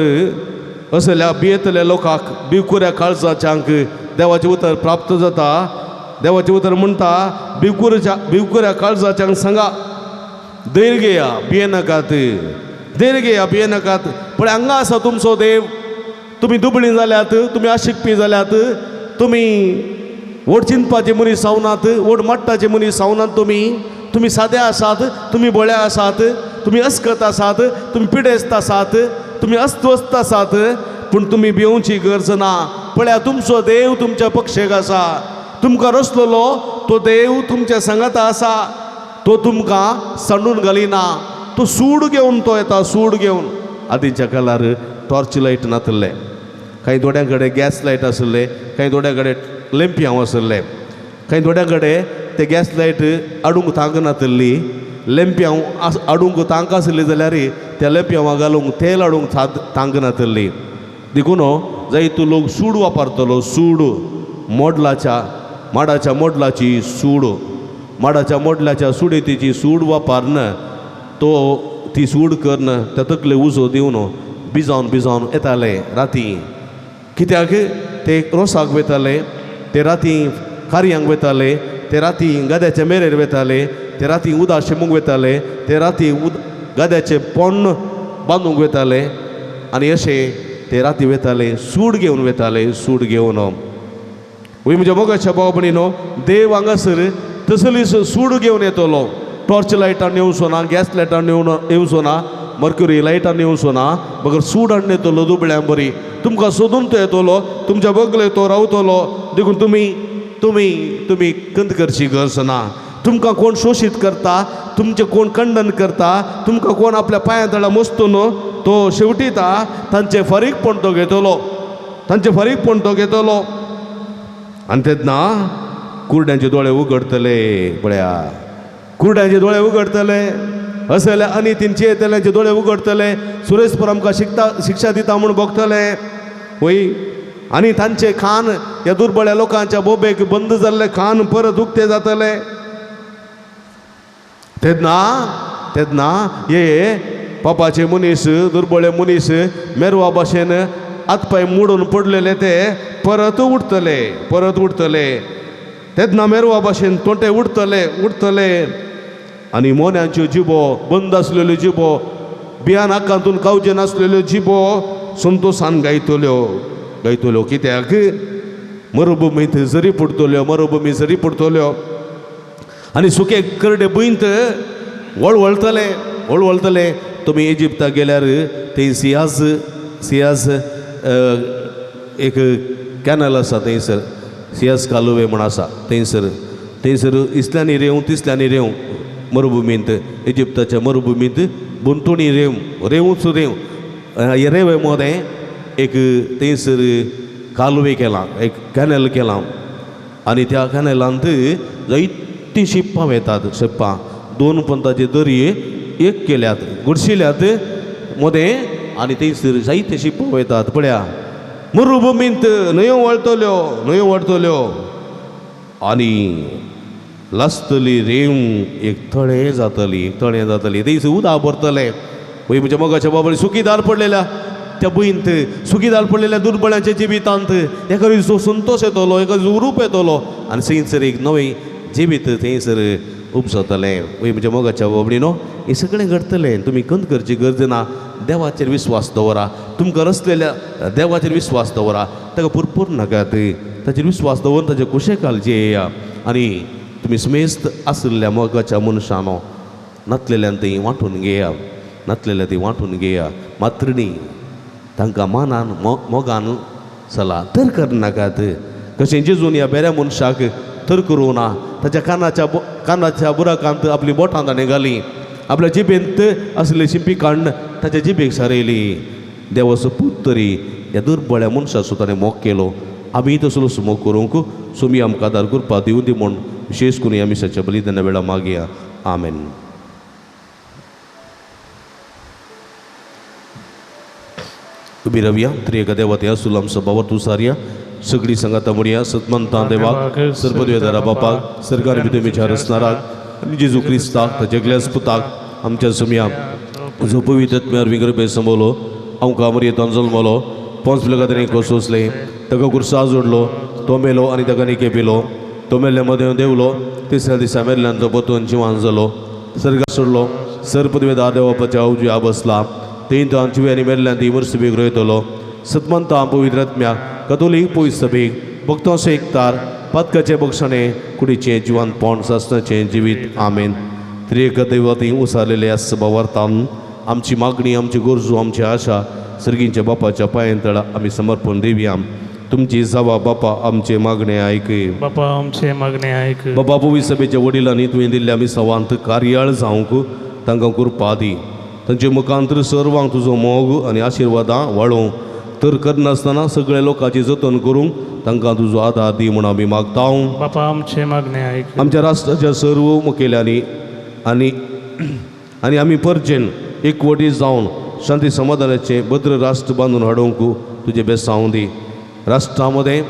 असल्या भियेतल्या लोकांक भिवकुऱ्या काळजाच्यांक देवाचें उतर प्राप्त जाता. देवाचें उतर म्हणटा भिवकुऱ्या काळजाच्यांक सांगा, धैर्य घेया भियेनाकात, धैर्य घेया भियेनाकात. पळय हांगा आसा तुमचो देव. तुमी दुबळी जाल्यात, तुमी आशिकपी जाल्यात, तुमी व्हड चिंतपाचे मनीस जावनात, व्हड मट्टाचे मनीस जावनात, तुमी सादे आसात, तुमी बळे आसात, तुमी अस्कत आसात, तुमी पिडेस्त आसात, तुमी अस्वस्थ आसात, पूण तुमी भिवची गरज ना. पळया तुमचो देव तुमच्या पक्षेक आसा. तुमकां रचलोलो तो देव तुमच्या सांगाता आसा. तो तुमकां सांडून घालिना. तो सूड घेवन तो येता, सूड घेवन. आदींच्या काळार टॉर्च लायट नासले, कांय थोड्यां कडेन गॅस लायट आशिल्ले, कांय थोड्यां कडेन लेंपयांव आशिल्ले, कांय थोड्यां कडेन ते गॅस लायट हाडूंक तांक नासली, लेंपयांव हाडूंक तांक आशिल्ली जाल्यार त्या लेंपयांवा घालूंक तेल हाडूंक तांक नासली. देखून जायतो लोक सूड वापरतलो. सूड मोडलाच्या माडाच्या मोडलाची सूड, माडाच्या मोडलाच्या सुडेतीची सूड वापरन तो ती सूड करून त्या तकले उजो दिवन भिजावन भिजावन येताले राती. कित्याक ते रोसाक वयताले, ते राती कार्यांक वयताले, ते राती गाद्याच्या मेरेर वयताले, ते राती उदक शिमूंक वयताले, ते राती गाद्याचें पोण्ण बांदूंक वयताले आनी अशें ते राती वयताले, सूड घेवन वयताले, सूड घेवन. वय म्हज्या मोगाच्या भाव भयणीनो, देव हांगासर तसली सूड घेवन येतलो. टॉर्च लायटान येवचो ना, गॅस लायटान येवचो ना, मर्क्युरी लायटान येवचो ना, बगर सूड हाडून येतलो दुबळ्यां बरी. तुमकां सोदून तो येतलो, तुमच्या बगले तो रावतलो. देखून तुमी तुमी तुमी कंत करची गरज ना. तुमकां कोण शोशीत करता, तुमचें कोण खंडन करता, तुमकां कोण आपल्या पांयां तळा मोसतून तो शेवटीता तांचें फारीकपण तो घेतलो, तांचें फारीकपण तो घेतलो. आनी तेन्ना कुरड्यांचे दोळे उगडतले. पळया कुरड्यांचे दोळे उगडतले, असल्या आनी तेंचे येतल्यांचे दोळे उगडतले. सुरेशपूर आमकां शिक्षा दिता म्हूण भोगतले वय. आनी तांचे खान ह्या दुर्बळ्या लोकांच्या बोबेक बंद जाल्ले खान परत उक्ते जातले. तेन्ना तेन्ना हे पापाचे मनीस, दुर्बळे मनीस मेरवा भाशेन हातपांय मोडून पडलेले ते परत उठतले, परत उठतले. तेन्ना मेरवा भाशेन तोंटे उठतले, उठतले. आनी मोन्यांच्यो जिबो, बंद आसलेल्यो जिबो, बियान आकांतून कावचे नासलेल्यो जिबो संतोसान गायतल्यो, गायतल्यो. कित्याक मरुभुमींत जरी पडटल्यो, मरुभुमी जरी पडटल्यो आनी सुके करडे भुंयंत वळवळतले, वळवळतले. तुमी इजिप्ताक गेल्यार थंय सियाज सियाज एक कॅनल आसा, थंयसर सियाज कालुवे म्हूण आसा. थंयसर थंयसर इसल्यांनी रेंव तिसल्यांनी रेंव मरुभुमींत, इजिप्ताच्या मरुभुमींत भोंवतणी रेंव, रेंवूच रेंव. हे रेंवे मदें एक थंयसर कालवे केलां, एक कॅनल केलां आनी त्या कॅनलांत जायतीं शिप्पां वेतात. शिप्पां दोन पंताचे दर्ये एक केल्यात, गुडशिल्यात मदें आनी थंयसर जायते शिप्पां वयतात. पळया मरुभुमींत न्हंयो वळटल्यो, न्हंयो वळटल्यो आनी लासतली रेंव एक तळें जातली, एक तळें जातली. थंयसर उदक भरतलें. वय म्हज्या मोगाच्या बाबा, सुकी दार पडलेल्या त्या भुंयंत, सुकी दार पडलेल्या दुर्बळ्यांच्या जिवितांत एका दिसो संतोश येतलो, एका दिस उरूप येतलो आनी थंयसर एक नवें जिवीत थंयसर उपजतलें. वय म्हज्या मोगाच्या बाबडीनो, हें सगळें घडटलें. तुमी खंत करची गरज ना. देवाचेर विस्वास दवरा. तुमकां रचलेल्या देवाचेर विस्वास दवरा. ताका पुरपूर नाकात. ताचेर विस्वास दवरून ताचे कुशेकाल जियेया. आनी तुमी समेस्त आशिल्ल्या मोगाच्या मनशानो नातलेल्यान ती वांटून घेया, नातलेल्या ती वांटून घेया. मात्र न्ही, तांकां मानान मोगान चला, तर करनाकात. कशें जेजून ह्या बेऱ्या मनशाक तर करूं ना. ताच्या कानाच्या बुराकांत आपली बोटां ताणें घालीं, आपल्या जिबेंत आसली शिंपी काडून ताच्या जिबेक सारयली. देवाचो पूत तरी ह्या दुर्बळ्या मनशाचो ताणें मोग केलो. आमी तसलोच मोग करूंक सुमी आमकां आदार करपा दिवं दी म्हूण विशेश करून ह्या मिसाच्या बलिदाना वेळार मागया. आमेन. उबी रावया. त्रिएका देवा ते आसूल आमचो बाबा तूं सारया. सगळीं सांगाता म्हणया. सतमंता देवाक, सर्वदेवदारा बापाक, सरकार भितर विचार आसणाराक आनी जेजू क्रिस्ताक ताच्या ग्लेस पुताक आमच्या सुमया जो पवित्र आत्म्यार विंगरपे संबोलो आमकां मरयेतान जल्मलो, पोंच पिलकांनी कोसोसले, ताका कुर्सा जोडलो, तो मेलो आनी ताका निके पिलो. तो मेल्ल्या मदें देंवलो, तिसऱ्या दिसा मेल्ल्यान तो परतून जिवान जालो, सर्गाक सोडलो, सर पदवेदार देवापाच्या उजव्या बसला. थंय तो जिवे आनी मेल्ल्यान ती मर्सबेक रोयतलो. सतमंता पवित्र आत्म्या कतोलीक पयस सभेक भक्तांचो एकतार पातकाचें बक्षणें कुडीचें जिवानपण सासणाचें जिवीत. आमेन. त्रिएक दैवती उसारलेले आस बावार्थान आमची मागणी, आमची गरजो, आमची आशा सर्गींच्या बापाच्या पांयां तळा आमी समर्पण दिवया. तुमची जावा बापा आमचे मागणे आयक. बापा आमचे मागणे आयक. बाबा पवित्र सभेच्या वडिलांनी तुवें दिल्ल्या आमी सवांत कार्याळ जावंक तांकां कृपा दी. तांचे मुखांतर सर्वांक तुजो मोग आनी आशिर्वादां वाडोवंक तर करनासतना सगळ्या लोकांची जतन करूंक तांकां तुजो आदार दी म्हूण आमी मागता. बापा आमचे मागणे आयक. आमच्या राष्ट्राच्या सर्व मुखेल्यांनी आनी आनी आमी परजेन एकवटी जावन शांती समाधानाचें भद्र राष्ट्र बांदून हाडूंक तुजें बेसांव दी. राष्ट्रा मदें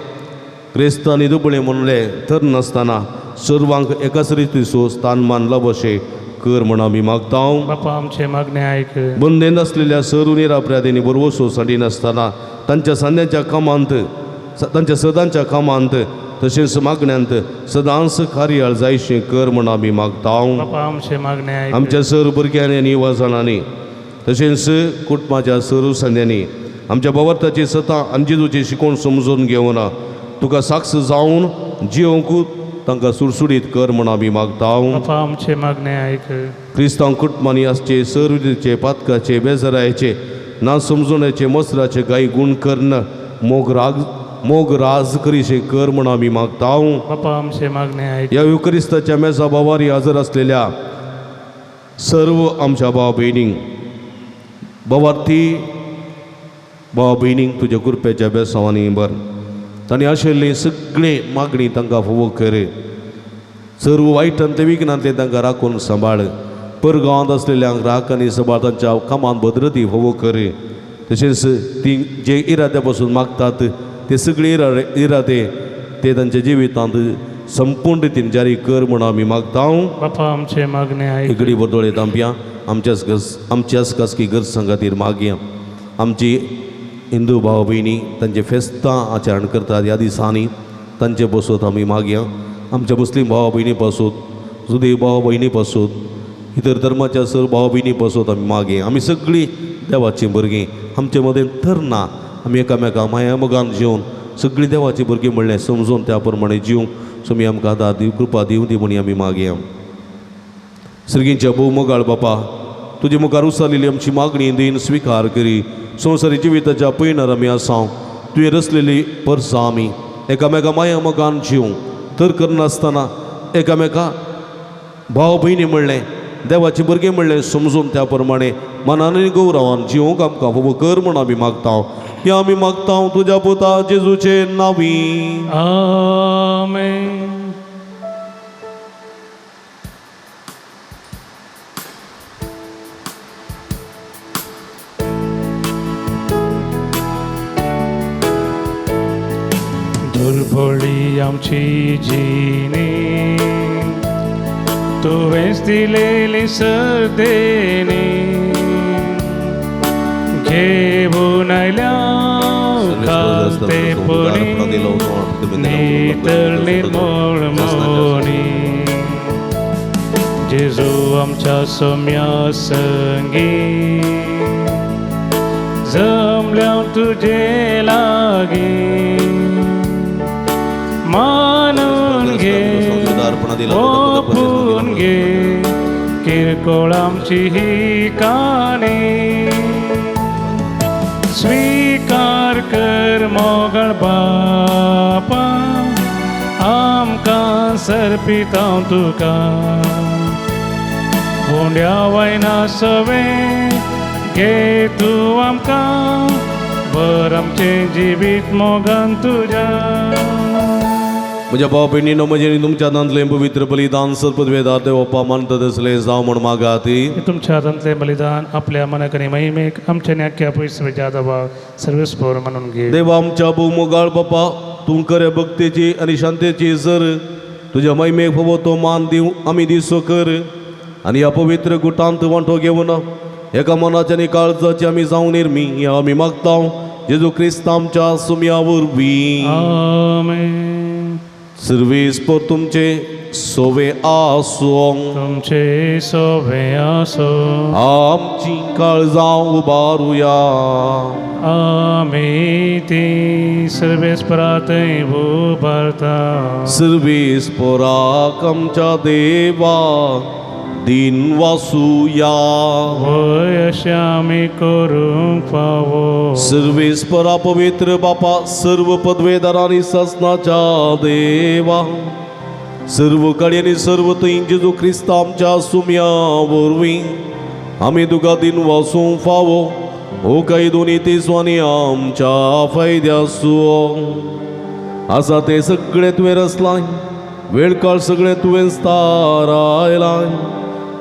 क्रिस्त आनी दुबळे म्हणलें तर नासतना सर्वांक एकाच रितीचो स्थानमान लाबशें कर म्हूण आमी मागता. बापा आमचे मागणे आयक. बंदेन आसलेल्या सर्व निरापराधींनी बरवसो सांडिनासतना तांच्या सांद्याच्या कामांत, तांच्या सदांच्या कामांत तशेंच मागण्यांत सदांच कार्याळ जायशें कर म्हूण आमी मागता. बापा आमचे मागणे आयक. आमच्या सर भुरग्यांनी आनी युवा जाणांनी तशेंच कुटुंबाच्या सर्व संद्यांनी आमच्या बावर्ताची सतां आनी जेजूची शिकवण समजून घेवन तुका साक्ष जावन जियोंक तांकां सुडसुडीत कर म्हूण आमी मागता. बापा आमचे मागणे आयक. क्रिस्तांव कुटुंबांनी आसचे सर्व पातकाचे, बेजारायचे, ना समजवण्याचे, मसराचे गाय गुण कर्ण मोग राज करीशे कर म्हूण आमी मागता. बापा आमचे मागणे आयक. ह्या युक्रिस्ताच्या मेजा बावारी हजर आसलेल्या सर्व आमच्या भाव भयणींक, बावार्थी भाव भयणींक तुज्या कृपेच्या बेसांवांनी बर. तांणी आशिल्ली सगळी मागणी तांकां फावो कर. सर्व वायटांतले विघ्नांतले तांकां राखून सांबाळ. परगांवांत आसलेल्यांक राख आनी सांबाळ. तांच्या कामांत भद्रती फावो कर. तशेंच ती जे इराद्या पासून मागतात ते सगळे इरादे ते तांच्या जिवितांत संपूर्ण रितीन जारी कर म्हूण आमी मागता. बापा आमचे मागणे आयक. इगडी बरदोळे तांपया आमच्याच खासगी गरजां खातीर मागया. आमची हिंदू भाव भयणी तांचे फेस्तां आचरण करतात ह्या दिसांनी तांचे पासत आमी मागया. आमच्या मुस्लीम भाव भयणी पासत, जुदेव भाव भयणी पासत, इतर धर्माच्या सर्व भाव भयणी पासत आमी मागया. आमी सगळीं देवाचीं भुरगीं. आमचे मदें थर ना. आमी एकामेका माया मोगान जिवन सगळीं देवाचीं भुरगीं म्हणलें समजून त्या प्रमाणे जिवंक सुमी आमकां आदार दिव, कृपा दिवं दी म्हणी आमी मागया. सर्गींच्या भोव मोगाळ बापा, तुजे मुखार उसारलेली आमची मागणी दीन स्विकार करी. संवसारी जिविताच्या पयणार आमी आसाव. तुवें रचलेली परसां आमी एकामेका माया मोगान जिवंक तर करनासतना एकामेका भाव भयणी म्हणलें देवाची भुरगीं म्हणलें समजून त्या प्रमाणे मनान आनी गौरवान जिवंक आमकां फावो कर म्हूण आमी मागता. हें आमी मागता तुज्या पुता जेजूचे नांवी. आमेन. दुर्बळी आमची जिणी तुवेंच दिलेली सदेनी घेऊन आयल्या खालतेपणी नितळ निर्मळ मोनी. आमच्या सोम्या संगी जमल्या तुजे लागीं मानून घे ओपून घे किरकोळ आमची ही काणी स्वीकार कर मोगळ बापा आमकां सर्पिता तुका उंड्या वयना सवें घे तूं आमकां भर आमचें जिवीत मोगान तुज्या. म्हज्या भाव भयणीनो म्हजें आनी तुमच्या हातांतलें पवित्र बलिदान सर्पद्वेदार देवप्पा मानता तसलें जावं म्हूण मागात. तुमच्या हातांतलें बलिदान आपल्या मनाक आनी महिमेक आमच्या न्याक्या पयस जादवा सर्वेस्पोर म्हणून घे. देवा आमच्या भोव बापा तूं खऱ्या भक्तेची आनी शांतेची जर तुज्या महिमेक फावो तो मान दिवं आमी दिसो कर आनी ह्या पवित्र गुटांत वांटो घेवन एका मनाची आनी काळजाची आमी जावं निर्मी हें आमी मागता जेजू क्रिस्त आमच्या सुम्या वरवीं. आमेन. सर्वेस पर तुमचे सोवे आसूं. तुमचे सोवे आसो. आमची काळजां उबारुया. आमी ती सर्वेस्परातय उबारता. सर्वेस पोराक आमच्या देवा दिन वासुया. वय अशें आमी करूंक फावो. सर्वेस्परा पवित्र बापा सर्व पदवेदारांनी ससनाच्या देवा सर्व कडेन सर्व थंय जेजू क्रिस्त आमच्या सुम्या वरवीं आमी तुका दिन वासूंक फावो हो काय दोनी तेसवानी आमच्या फायद्यासो आसा ते सगळे तुवें रचलाय वेळ काळ सगळें तुवें थारायलाय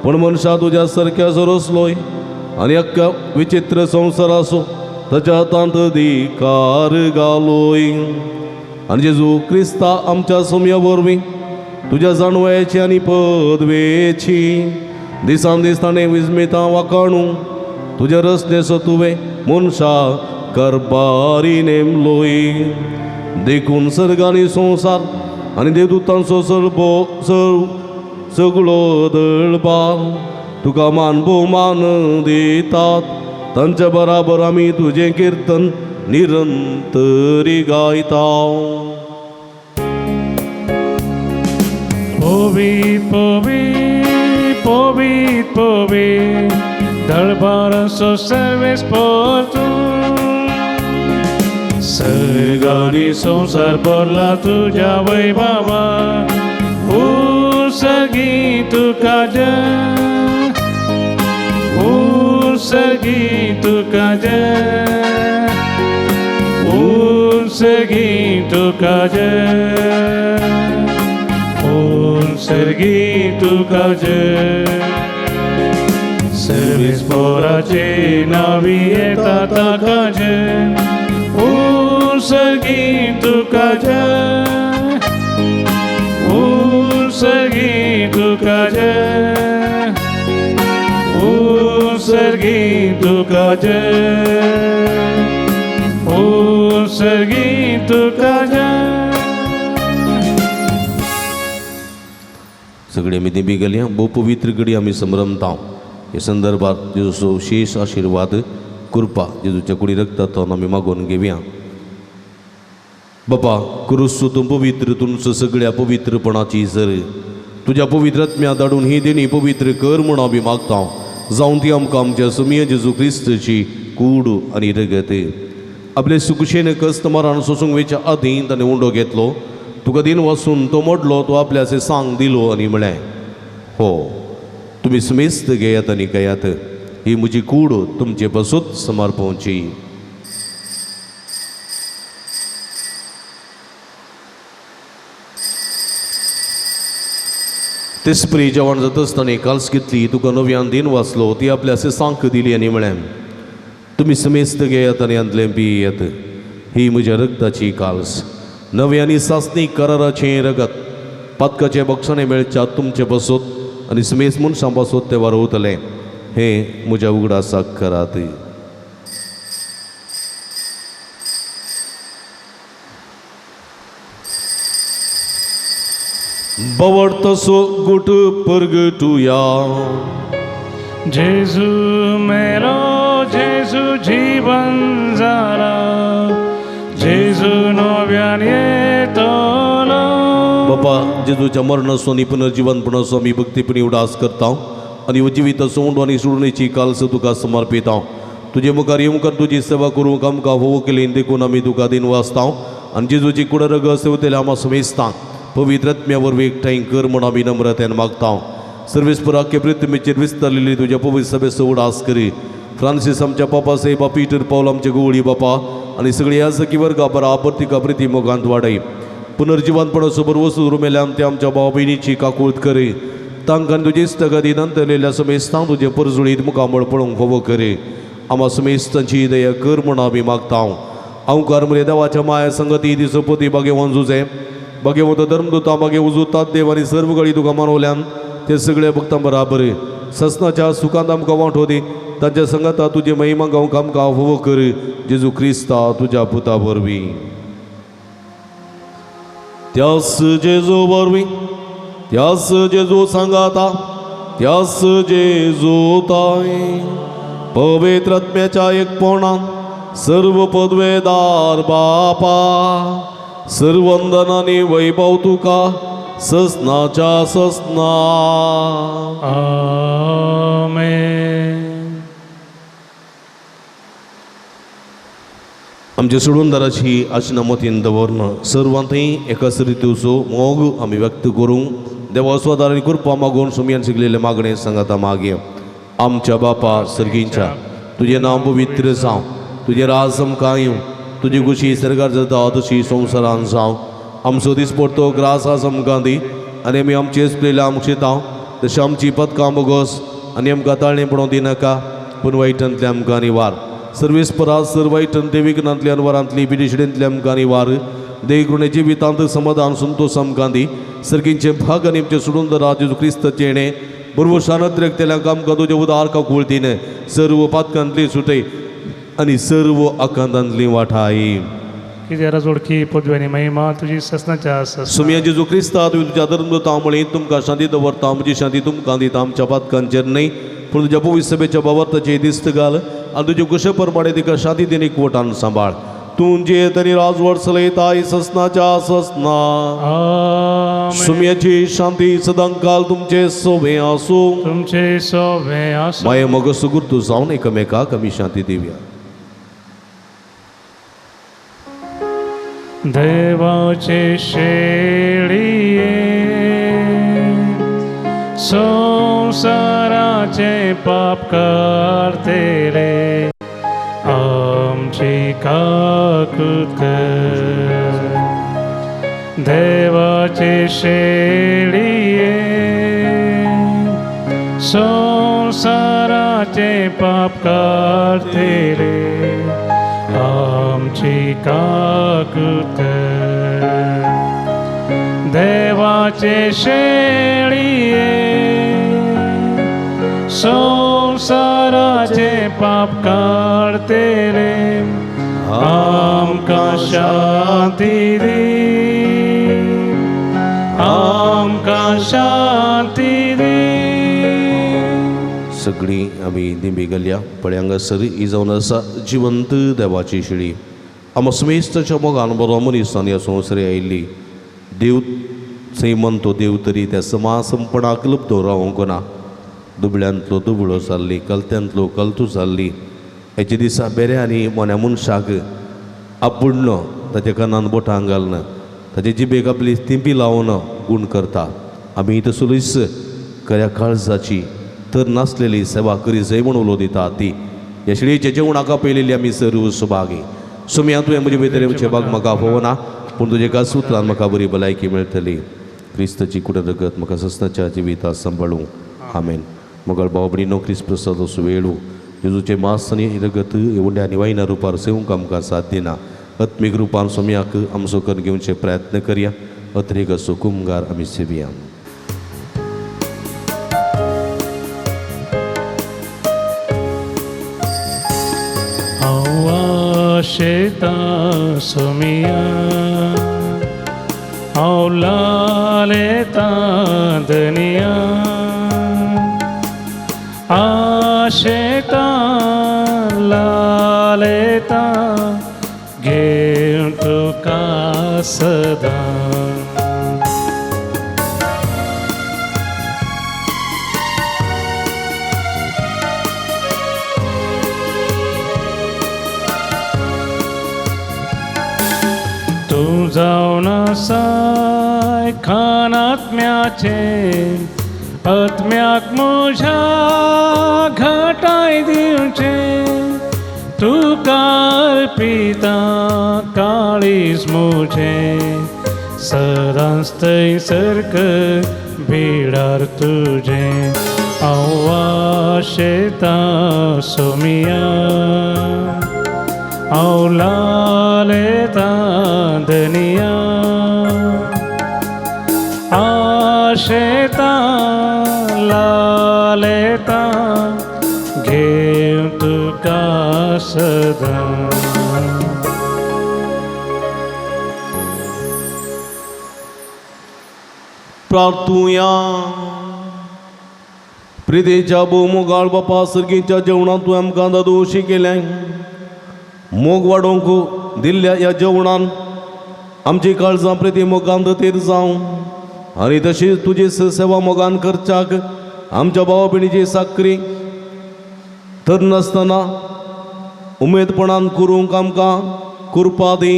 पूण मनशा तुज्या सारक्या रचलोय आनी अख्ख्या विचित्र संवसाराचो ताच्या हातांत अधिकार घालोय आनी जेजू क्रिस्ता आमच्या सोम्या वरवीं तुज्या जाणवयाची आनी पदवेची दिसान दीस ताणें विस्मितां वाकाणू तुज्या रचनेचो तुवें मनशा करबारी नेमलोय देखून सर्ग आनी संवसार आनी देवदूतांचो सर्बो सर्व सगळो दळबार तुका मान भोवमान दितात तांच्या बराबर आमी तुजें किर्तन निरंतरी गायता. पवीत पवीत पवीत पवीत दळबाराचो सर्वेस्पोर तूं सर्ग आनी संवसार भरला तुज्या वैभवा सर्गी तुका जय सर्गी तुका जय सर्गी तुका जय सर्गी तुका जय. सर्वेस्पोराचे नावी येता ताका जय सर्गी तुका जय सर्गी तुका जय सर्गी तुका जय सर्गी तुका जय. सगळे आमी दिंबी गेल्या भोव पवित्र घडी आमी संभ्रमता हे संदर्भात जेजूचो शेष आशिर्वाद कृपा जेजूच्या कुडी रक्तांतल्यान आमी मागोवन घेवया. बापा क्रुसू तूं पवित्र तुमचो सगळ्या पवित्रपणाची जर तुज्या पवित्र आत्म्या धाडून ही देणी पवित्र कर म्हूण आमी मागता जावन ती आमकां आमच्या सुमिया जेजू क्रिस्तची कूड आनी रगत. आपले सुकुशेन कस्त मरण सोसूंक वेच्या आदीं ताणें उंडो घेतलो तुका दिन वासून तो मोडलो तो आपल्याचे सांग दिलो आनी म्हळें हो तुमी समेस्त घेयात आनी घेयात ही म्हजी कूड तुमचे पासून समर्पवची. तेसपरी जेवण जाता आसतना काल्स घेतली तुका नव्यान दिन वाचलो ती आपल्याचे सांक दिली आनी म्हळें तुमी समेस्त घेयात आनी हांतलें पियेयात ही म्हज्या रक्ताची काल्स नवे आनी सासणी कराराचें रगत पातकाचें बक्षणें मेळच्या तुमचे पासत आनी समेस्त मनशां पासत तें वारवतलें हें म्हज्या उगडासाक करात. बवडतसो गुट परगटुया. जेजू मेलो, जेजू जीवन जाला, जेजू नव्यान येतलो. बापा, जेजूच्या मरणाचो आनी पुनर्जिवनपणाचो आमी भक्तीपणी उडास करता आनी जिविताचो उंडो आनी सोडणेची कालस तुका समर्पिता. तुजे मुखार येवंक तुजी सेवा करूंक आमकां होवो केली देखून आमी तुका दिन वाचता आनी जेजूची कुडरग सेवतेल्या आमा समेस्ता पवित्र आत्म्या वरवीं एकठांय कर म्हूण आमी नम्रतेन मागता. सर्वेस्पर आख्खे पृथ्वीचेर विस्तारलेली तुज्या पवित्र सभेचो उडास करी. फ्रांसीस आमच्या पापा साहेबा, पीटर पावल आमचे गोवळी बापा आनी सगळी याजकी वर्गा बराबर तिका प्रिती मोगांत वाडय. पुनर्जिवनपणाचो वस्तू रुमेल्यान ते आमच्या भाव भयणीची काकूळत करी. तांकां तुजे इश्टागती नंतरलेल्या समेस्तांक तुजे परजुळीत मुखामळ पळोवंक फावो करी. आमा समेस्तांची दया कर म्हूण आमी मागता. अंकार मरे देवाच्या माया संगती ती सोपती भाग्यवान जुजे भाग्यवंत धर्मदूता मागे उजुतात देव आनी सर्व गळी तुका मानवल्यान ते सगळे भक्तां बराबर ससनाच्या सुखांत आमकां वांटो दी. तांच्या संगता तुजी महिमा गावंक आमकां फावो कर. जेजू क्रिस्ता तुज्या पुता वरवीं. त्यास जेजू वरवीं, त्यास जेजू सांगाता, त्यास जेजू ताय पवित्र आत्म्याच्या एकपणान सर्व पदवेदार बापा, सर्वंदन आनी वैभव तुका ससनाच्या ससना. आमेन. आमच्या सोडूनदाराची आशिना मतीन दवरन सर्वांतय एकाच रितीचो मोग आमी व्यक्त करूंक देवा स्वादार आनी कृपा मागून सुमयान शिकलेले मागणें सांगाता मागया. आमच्या बापा सर्गींच्या, तुजें नांव पवित्र जावं, तुजें राज आमकां येवं, तुजी खुशी सरकार जाता तशी संवसारान जावं. आमचो दिसपडतो ग्रास आज आमकां दी आनी आमी आमचे चुकलेल्या आमकां शितां तशें आमची पदकां बोगस आनी आमकां ताळणें पडोवंक दिनाका, पूण वायटांतले आमकां निवार. सर्वीस परास सर वायटांतले विघ्नांतले अनवरांतली पिडिशिडेंतले आमकां निवार. देगृणे जिवितांत समाधान संतोष आमकां दी. सर्गींचे भाग आनी आमचे सोडून जेजू क्रिस्ताचें येणें बरोबर शानत रेखतेल्यांक आमकां तुजें उदार काकुळतीन सर्व पातकांतली सुटय आनी सर्व आकांतांतली वाठाय. कितें राजवडकी पदवी आनी महिमा तुजी ससनाच्या ससना. सुमया जेजू क्रिस्ता, तुवें तुज्या धर्मदूतां म्हळी तुमकां शांती दवरता, म्हजी शांती तुमकां दिता. आमच्या पातकांचेर न्हय पूण तुज्या पवित्र सभेच्या बाबताचेर दिस्त घाल आनी तुजे कुशे प्रमाणे तिका शांती दिनी एकवटान सांबाळ. तूं जे तरी राजवट चलयताय ससनाच्या ससना. आमेन. सुमयाची शांती सदांकाल तुमचे सोबे आसूं. तुमचे सोबे आसूं. माये मग सुगुर्तू जावन एकामेकाक आमी शांती दिवया. देवाचे शेळये संसाराचे पाप काडतले आमची काकूत कर. देवाचे शेळये संसाराचे पाप काडतले आमची काकूत कर. देवाचे शेळये संसाराचे पाप काडतले आमकां शांती दी, आमकां शांती दी. सगळीं आमी दिंबी घालया. पळय हांगासर ही जावन आसा जिवंत देवाची शिळी. आमा समेस्ताच्या मोगान बरो मनीस आनी ह्या संवसारी आयिल्ली देव सैमान तो देव तरी त्या समासंपणाक लब्धो रावंक ना. दुबळ्यांतलो दुबळो जाल्ली, कलत्यांतलो कलतू जाल्ली. हेच्या दिसा बेऱ्या आनी मोन्या मनशाक आपुडलो, ताच्या कानान बोटां घालना, ताचे जिबेक आपली तिंपी लावन गूण करता. आमी तसोच खऱ्या काळजाची तर नासलेली सेवा करी जाय म्हूण उलो दिता ती ह्या शिळयेच्या जेवणाक आपयलेली आमी सर्व सुभागी. सुमया तुवें म्हजे भितर येवचें भाग म्हाका फोवना, पूण तुजे एका सुत्रान म्हाका बरी भलायकी मेळटली. क्रिस्ताची कुड रगत म्हाका सस्नाच्या जिविता सांबाळूं. आमेन. मगळ भाव भयणीनो, क्रिस्त प्रसादाचो वेळू जेजूचें मास आनी रगत उंड्या आनी वायना रुपार सेवंक आमकां साथ दिना. आत्मीक रुपान सोम्याक आमचो करून घेवचे प्रयत्न करया. अत्रेक कुमगार आमी सेवया. हांव आशेतां सोमिया हांव लालेता धनिया आशेता लालेता घेवन तुका सदां. तूं जावन आसाय खान आत्म्याचें आत्म्याक म्हज्या घटाय दिवचें तुका अर्पिता काळीज म्हजें सदांच थंयसर कर बिडार तुजें हांव आशेता सोमिया हांव लालेता धनिया आशेता लालेता घेवन तुका सदां. प्रार्थुया. प्रितेच्या भोवमोगाळ बापा सर्गीच्या जेवणांत तूं आमकां दादोशी केलें मोग वाडोवंक दिल्ल्या ह्या जेवणान आमची काळजां प्रिती मोगान तेर जावं आनी तशीच तुजी सेवा मोगान करच्याक आमच्या भावा भयणीची साकरी तर नासतना उमेदपणान करूंक आमकां कृपा दी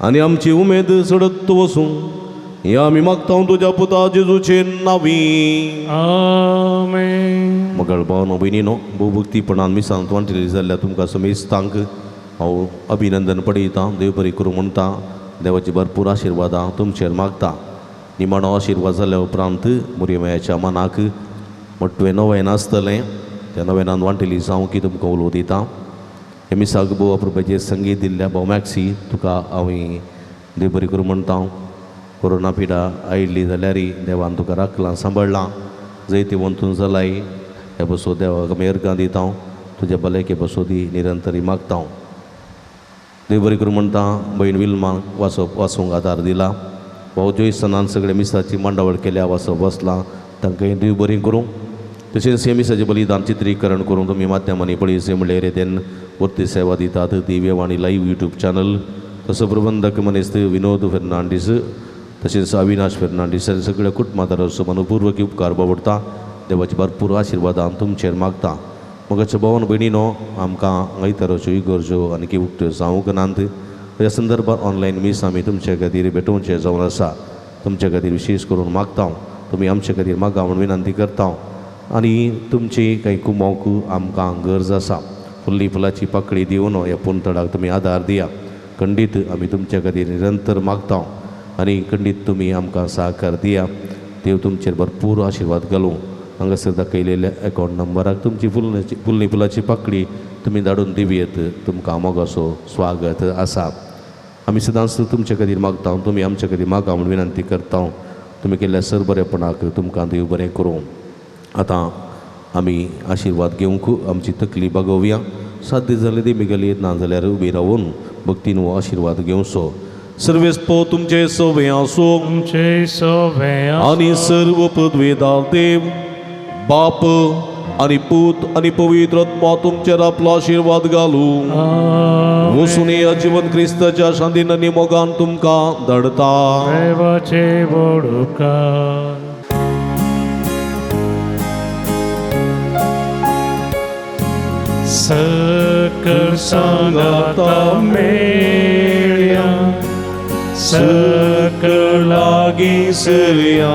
आनी आमची उमेद सडत वसूं हे आमी मागता तुज्या पुता जेजूचे नावी. आमेन. मगळ भावनो भयणीनो भोवभक्तीपणान मिसांत वांटिल्ली जाल्ल्या तुमकां समेस्तांक हांव अभिनंदन पडयतां देव बरी करूं म्हणटा देवाची भरपूर आशिर्वादां तुमचेर मागता. निमाणो आशिर्वाद जाल्या उपरांत मुरयमायाच्या मनाक मोटवें नवें आसतलें त्या नवेनान वांटिल्ली जावं की तुमकां उलोव दिता. हे मिसाक भोव अप्रुपाचें संगीत दिल्ल्या भाव मॅक्सी तुका हांव देव बरी करूं म्हणटा. कोरोना पिडा आयिल्ली जाल्यार देवान तुका राखलां सांबाळ्ळां जैतिवंतून जालाय ह्या बसो देवाक आमी अर्गां दिता तुज्या भलायके बसो दी निरंतरी मागता. देव बरी करूं म्हणटा. भयण विल्माक वाचप वाचूंक आदार दिला भाव जोयसनान सगळे मिसाची मांडावळ केल्या वाचप बसलां तांकां देव बरी करूं. तशेंच हे मिसाचें बलिदान चित्रीकरण करूंक तुमी माध्यमांनी पळयसे म्हणल्यार रेदेन वर्ती सेवा दितात दिव्यवाणी लायव्ह यूट्यूब चॅनल तसो प्रबंधक मनेस्त विनोद फेर्नांडीस तशेंच अविनाश फेर्नांडीस आनी सगळ्या कुटुंबादाराचो मनपूर्वक उपकार बावडटा. देवाचे भरपूर आशिर्वादान तुमचेर मागता. मगाच्या भावन भयणीनो आमकां आयताराच्यो इगर्ज्यो आनी उक्त्यो जावंक नात ह्या संदर्भात ऑनलायन मीस आमी तुमचे खातीर भेटोवचें जावन आसा. तुमचे खातीर विशेश करून मागता तुमी आमचे खातीर मागा म्हूण विनंती करता आनी तुमची कांय कुमोक आमकां गरज आसा. फुल्ली फुलाची पाकळी दिवन ह्या पुंतडाक तुमी आदार दिया. खंडीत आमी तुमचे खातीर निरंतर मागता आनी खंडीत तुमी आमकां सहकार दिया. देव तुमचेर भरपूर आशिर्वाद घालूं. हांगासर दाखयलेल्या अकावंट नंबराक तुमची फुल्ली फुलाची पाकळी तुमी धाडून दिवयेत. तुमकां मोगाचो स्वागत आसा. आमी सदांच तुमचे खातीर मागता तुमी आमचे खातीर मागा म्हूण विनंती करता. तुमी केल्ल्या सर बरेपणाक तुमकां देव बरें करूं. आतां आमी आशिर्वाद घेवंक आमची तकली बागोवया. साध्य जालें ती मिगली ना जाल्यार उबी रावून भक्तीन हो आशिर्वाद घेवचो. सर्वेस्पो तुमचे सवे आसूं तुमचे सवे आनी सर्व पदवेदार देव बाप आनी पूत आनी पवित्र आत्मा तुमचेर आपलो आशिर्वाद घालूं. वसून ह्या जिवन क्रिस्ताच्या शांतीन आनी मोगान तुमकां धाडता. देवाचे व्हड उपकार. सकल सांगाता मेळया सकल लागीं सरया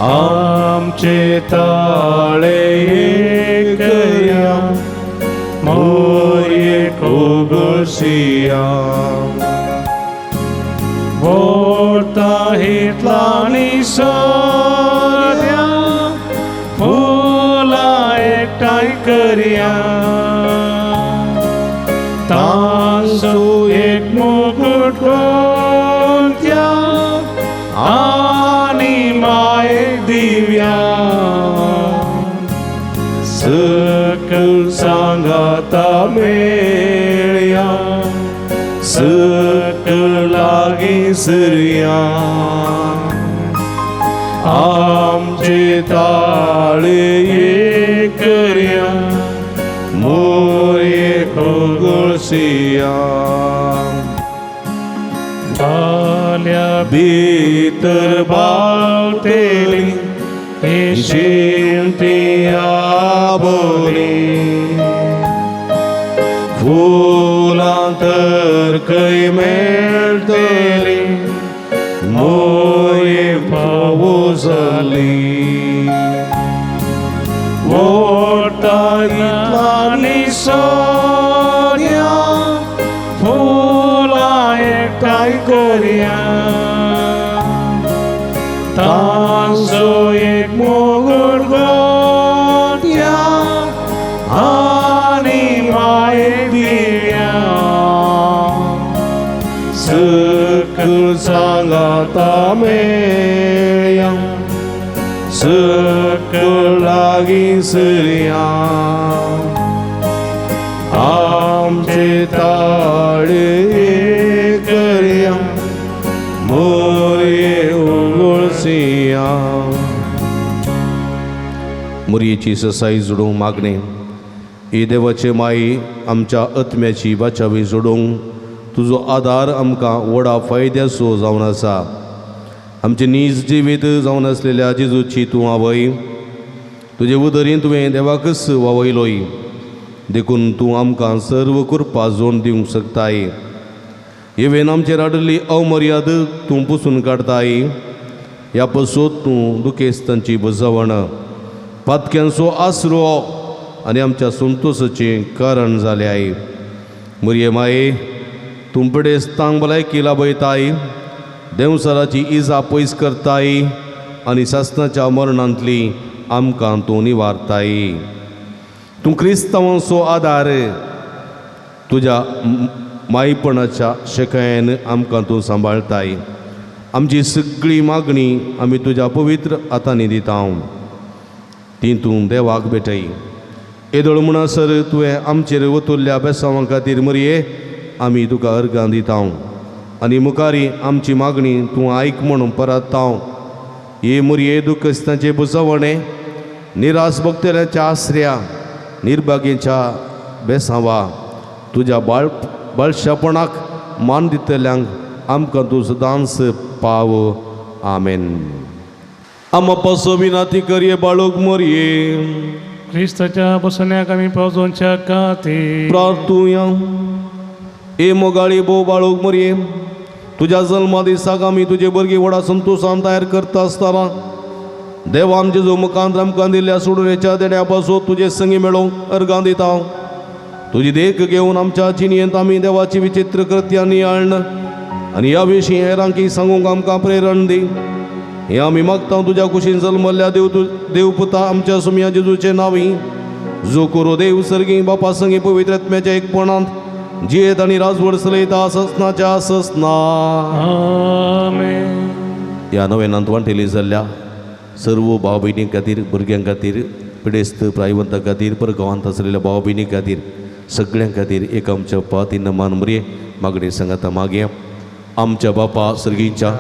आमचे ताळे एकया मोरये कोगसिया वोर्ता हितलानी सोऱ्या फुलां एकठांय करया तांचो एक मुकुट कोंत्या आनी मायेक दिव्या सकल सांगाता मेळया सकल लागीं सरया आमचे ताळे करया मोये खोगळसिया भाल्या भितर बावतेली शिंती आबोली फुलां तर खंय मेळटली मोये फावो जाली वोटा इतलांनी सोन्या फुलां एकठांय करया तांचो एक मोगूर गोत्या आनी माये दिव्या सकल सांगाता मेळया सकल लागीं सरया आमचे ताळे करया मोये उगळसिया. मुरयेची ससाई जोडूंक मागणें ही देवाचे माई आमच्या आत्म्याची बाचावी जोडूंक तुजो आदार आमकां व्हडा फायद्याचो जावन आसा. आमचें नीज जिवीत जावन आसलेल्या जेजूची तूं आवय तुजे उदरीन तुवें देवाकच वावयलोय देखून तूं आमकां सर्व कृपा जोड दिवंक शकताय. हेवेन आमचेर हाडिल्ली अमर्याद तूं पुसून काडताय. ह्या पसून तूं दुखेस्तांची बजवण पातक्यांचो आसरो आनी आमच्या संतोसाचें कारण जालें I. मुरये माये तूं पिडेस्तांक भलायकी लाभयताय देंवसराची इजा पयस करताय आनी सासणाच्या मरणांतली आमकां तूं निवारताय. तूं क्रिस्तांवांचो आदार तुज्या मायपणाच्या शेकायन आमकां तूं सांबाळताय. आमची सगळी मागणी आमी तुज्या पवित्र हातांनी दिता ती तूं देवाक भेटय. येदोळ म्हणसर तुवें आमचेर वतुल्ल्या बेसांवां खातीर मरये आमी तुका अर्गां दिता आनी मुखारी आमची मागणी तूं आयक म्हणून परत हे मुरये दुखस्तांचे बुजवणें निराश भक्तल्याच्या आसऱ्या निर्भागेच्या बेसांवा तुज्या बाळ बाळशापणाक मान दितल्यांक आमकां तूं सदांच पाव. आमेन. आमा पासो विनाती करये बाळूक मोरये क्रिस्ताच्या बसण्याक आमी पावजोवच्या खातीर प्रार्थुया. ए मोगाळी भोव बाळूक मोरये तुज्या जल्मा दिसाक आमी तुजे भुरगीं व्हडा संतोशान तयार करता आसतना देवान जेजू मुखांत आमकां दिल्ल्या सोडून देण्या पासून तुजे संगी मेळोवंक अर्गां दिता. तुजी देख घेवन आमच्या जिणेंत आमी देवाची विचित्र कृत्यां नियाळण आनी ह्या विशीं हेरांकी सांगूंक आमकां प्रेरण दी. हें आमी मागता तुज्या कुशीन जल्मल्ल्या देव देवपुता आमच्या सुमया जेजूचे नांवी जो करो देव सर्गी बापा संगी पवित्र आत्म्याच्या एकपणांत जियेत आनी राजवड चलयता ससनाच्या ससना. आमेन. ह्या नव्यानांत वांटेली जाल्ल्या सर्व भाव भयणीं खातीर भुरग्यां खातीर पिडेस्त प्रायवंतां खातीर परगांवांत आसलेल्या भाव भयणीं खातीर सगळ्यां खातीर एक आमच्या पातीन मान मुरये मागणी सांगाता मागया. आमच्या बापा सर्गींच्या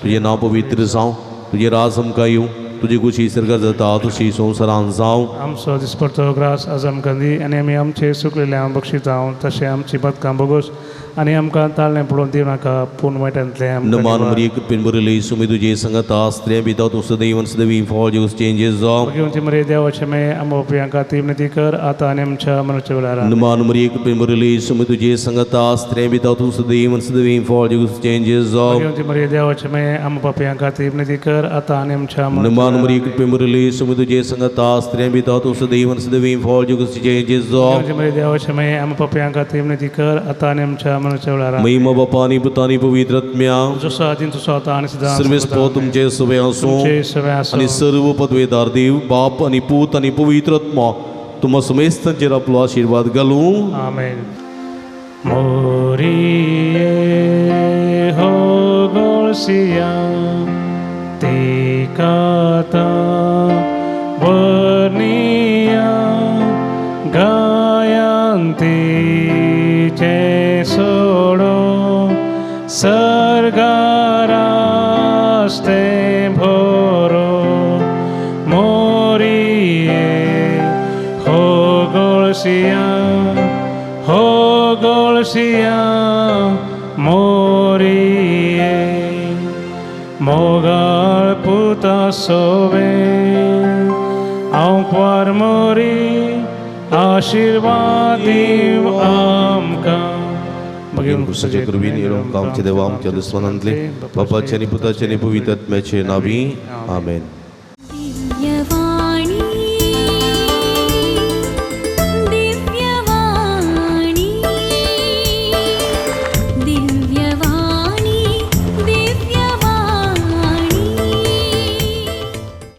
तुजें नांव पवित्र जावं तुजें राज आमकां येवं तुजी खुशी सर्गार जाता तशी संवसारान जावं. आमचो दिसपडतो ग्रास आज आमकां दी आनी आमी आमचे सुकलेले बक्षितांव तशें आमची बदकां बोगोस आनी आमकां ताळणें पळोवन दिवं नाका पूण वायटांतलें नमान मरिये कृपेन भरिल्ली सुमी तुजे संगता स्त्रियां भितर तूं सदैव सदैव फळ जेवस चेंजेस जावं. घेवन मरे देवाचे मे आमो खातीर विनंती कर आतां आनी आमच्या मरणाच्या वेळार. नमान मरिये कृपेन भरिल्ली सुमी तुजे संगता स्त्रियां भितर तूं सदैव सदैव फळ जेवस चेंजेस जावं. घेवन मरे देवाचे मे आमो खातीर विनंती कर आतां आनी आमच्या नमान मरिये कृपेन भरिल्ली सुमी तुजे संगता स्त्रियां भितर तूं सदैव सदैव फळ जेवस चेंजेस जावं. मरे देवाचे मे आमो खातीर विनंती कर आतां आनी आमच्या मरणाच्या वेळार. महिमा बापा आनी पुता आनी पवित्र आत्म्या जसो आदीन तसो आतां आनी सदां सर्वेस पो तुमचे सवे आसूं तुमचे सवे आसूं आनी सर्व पदवेदार देव बाप आनी पूत आनी पवित्र आत्मा तुमा समेस्तांचेर आपलो आशिर्वाद घालूं. आमेन. मोरिये हो गोळसिया तिकाता वर्निया गायंतीचे सोडो सर्गांतले. गोळसिया हो गोळसिया मोरिये मोगाळ पुता सोवे आंकवार मोरी आशिर्वाद दीव आमकां. भगीन क्रिस्ताचे कृपेन येवंक आमच्या देवा आमच्या दुस्मानांतले बापाचे आनी पुताचे आनी पवित्र आत्म्याचे नावी आमेन.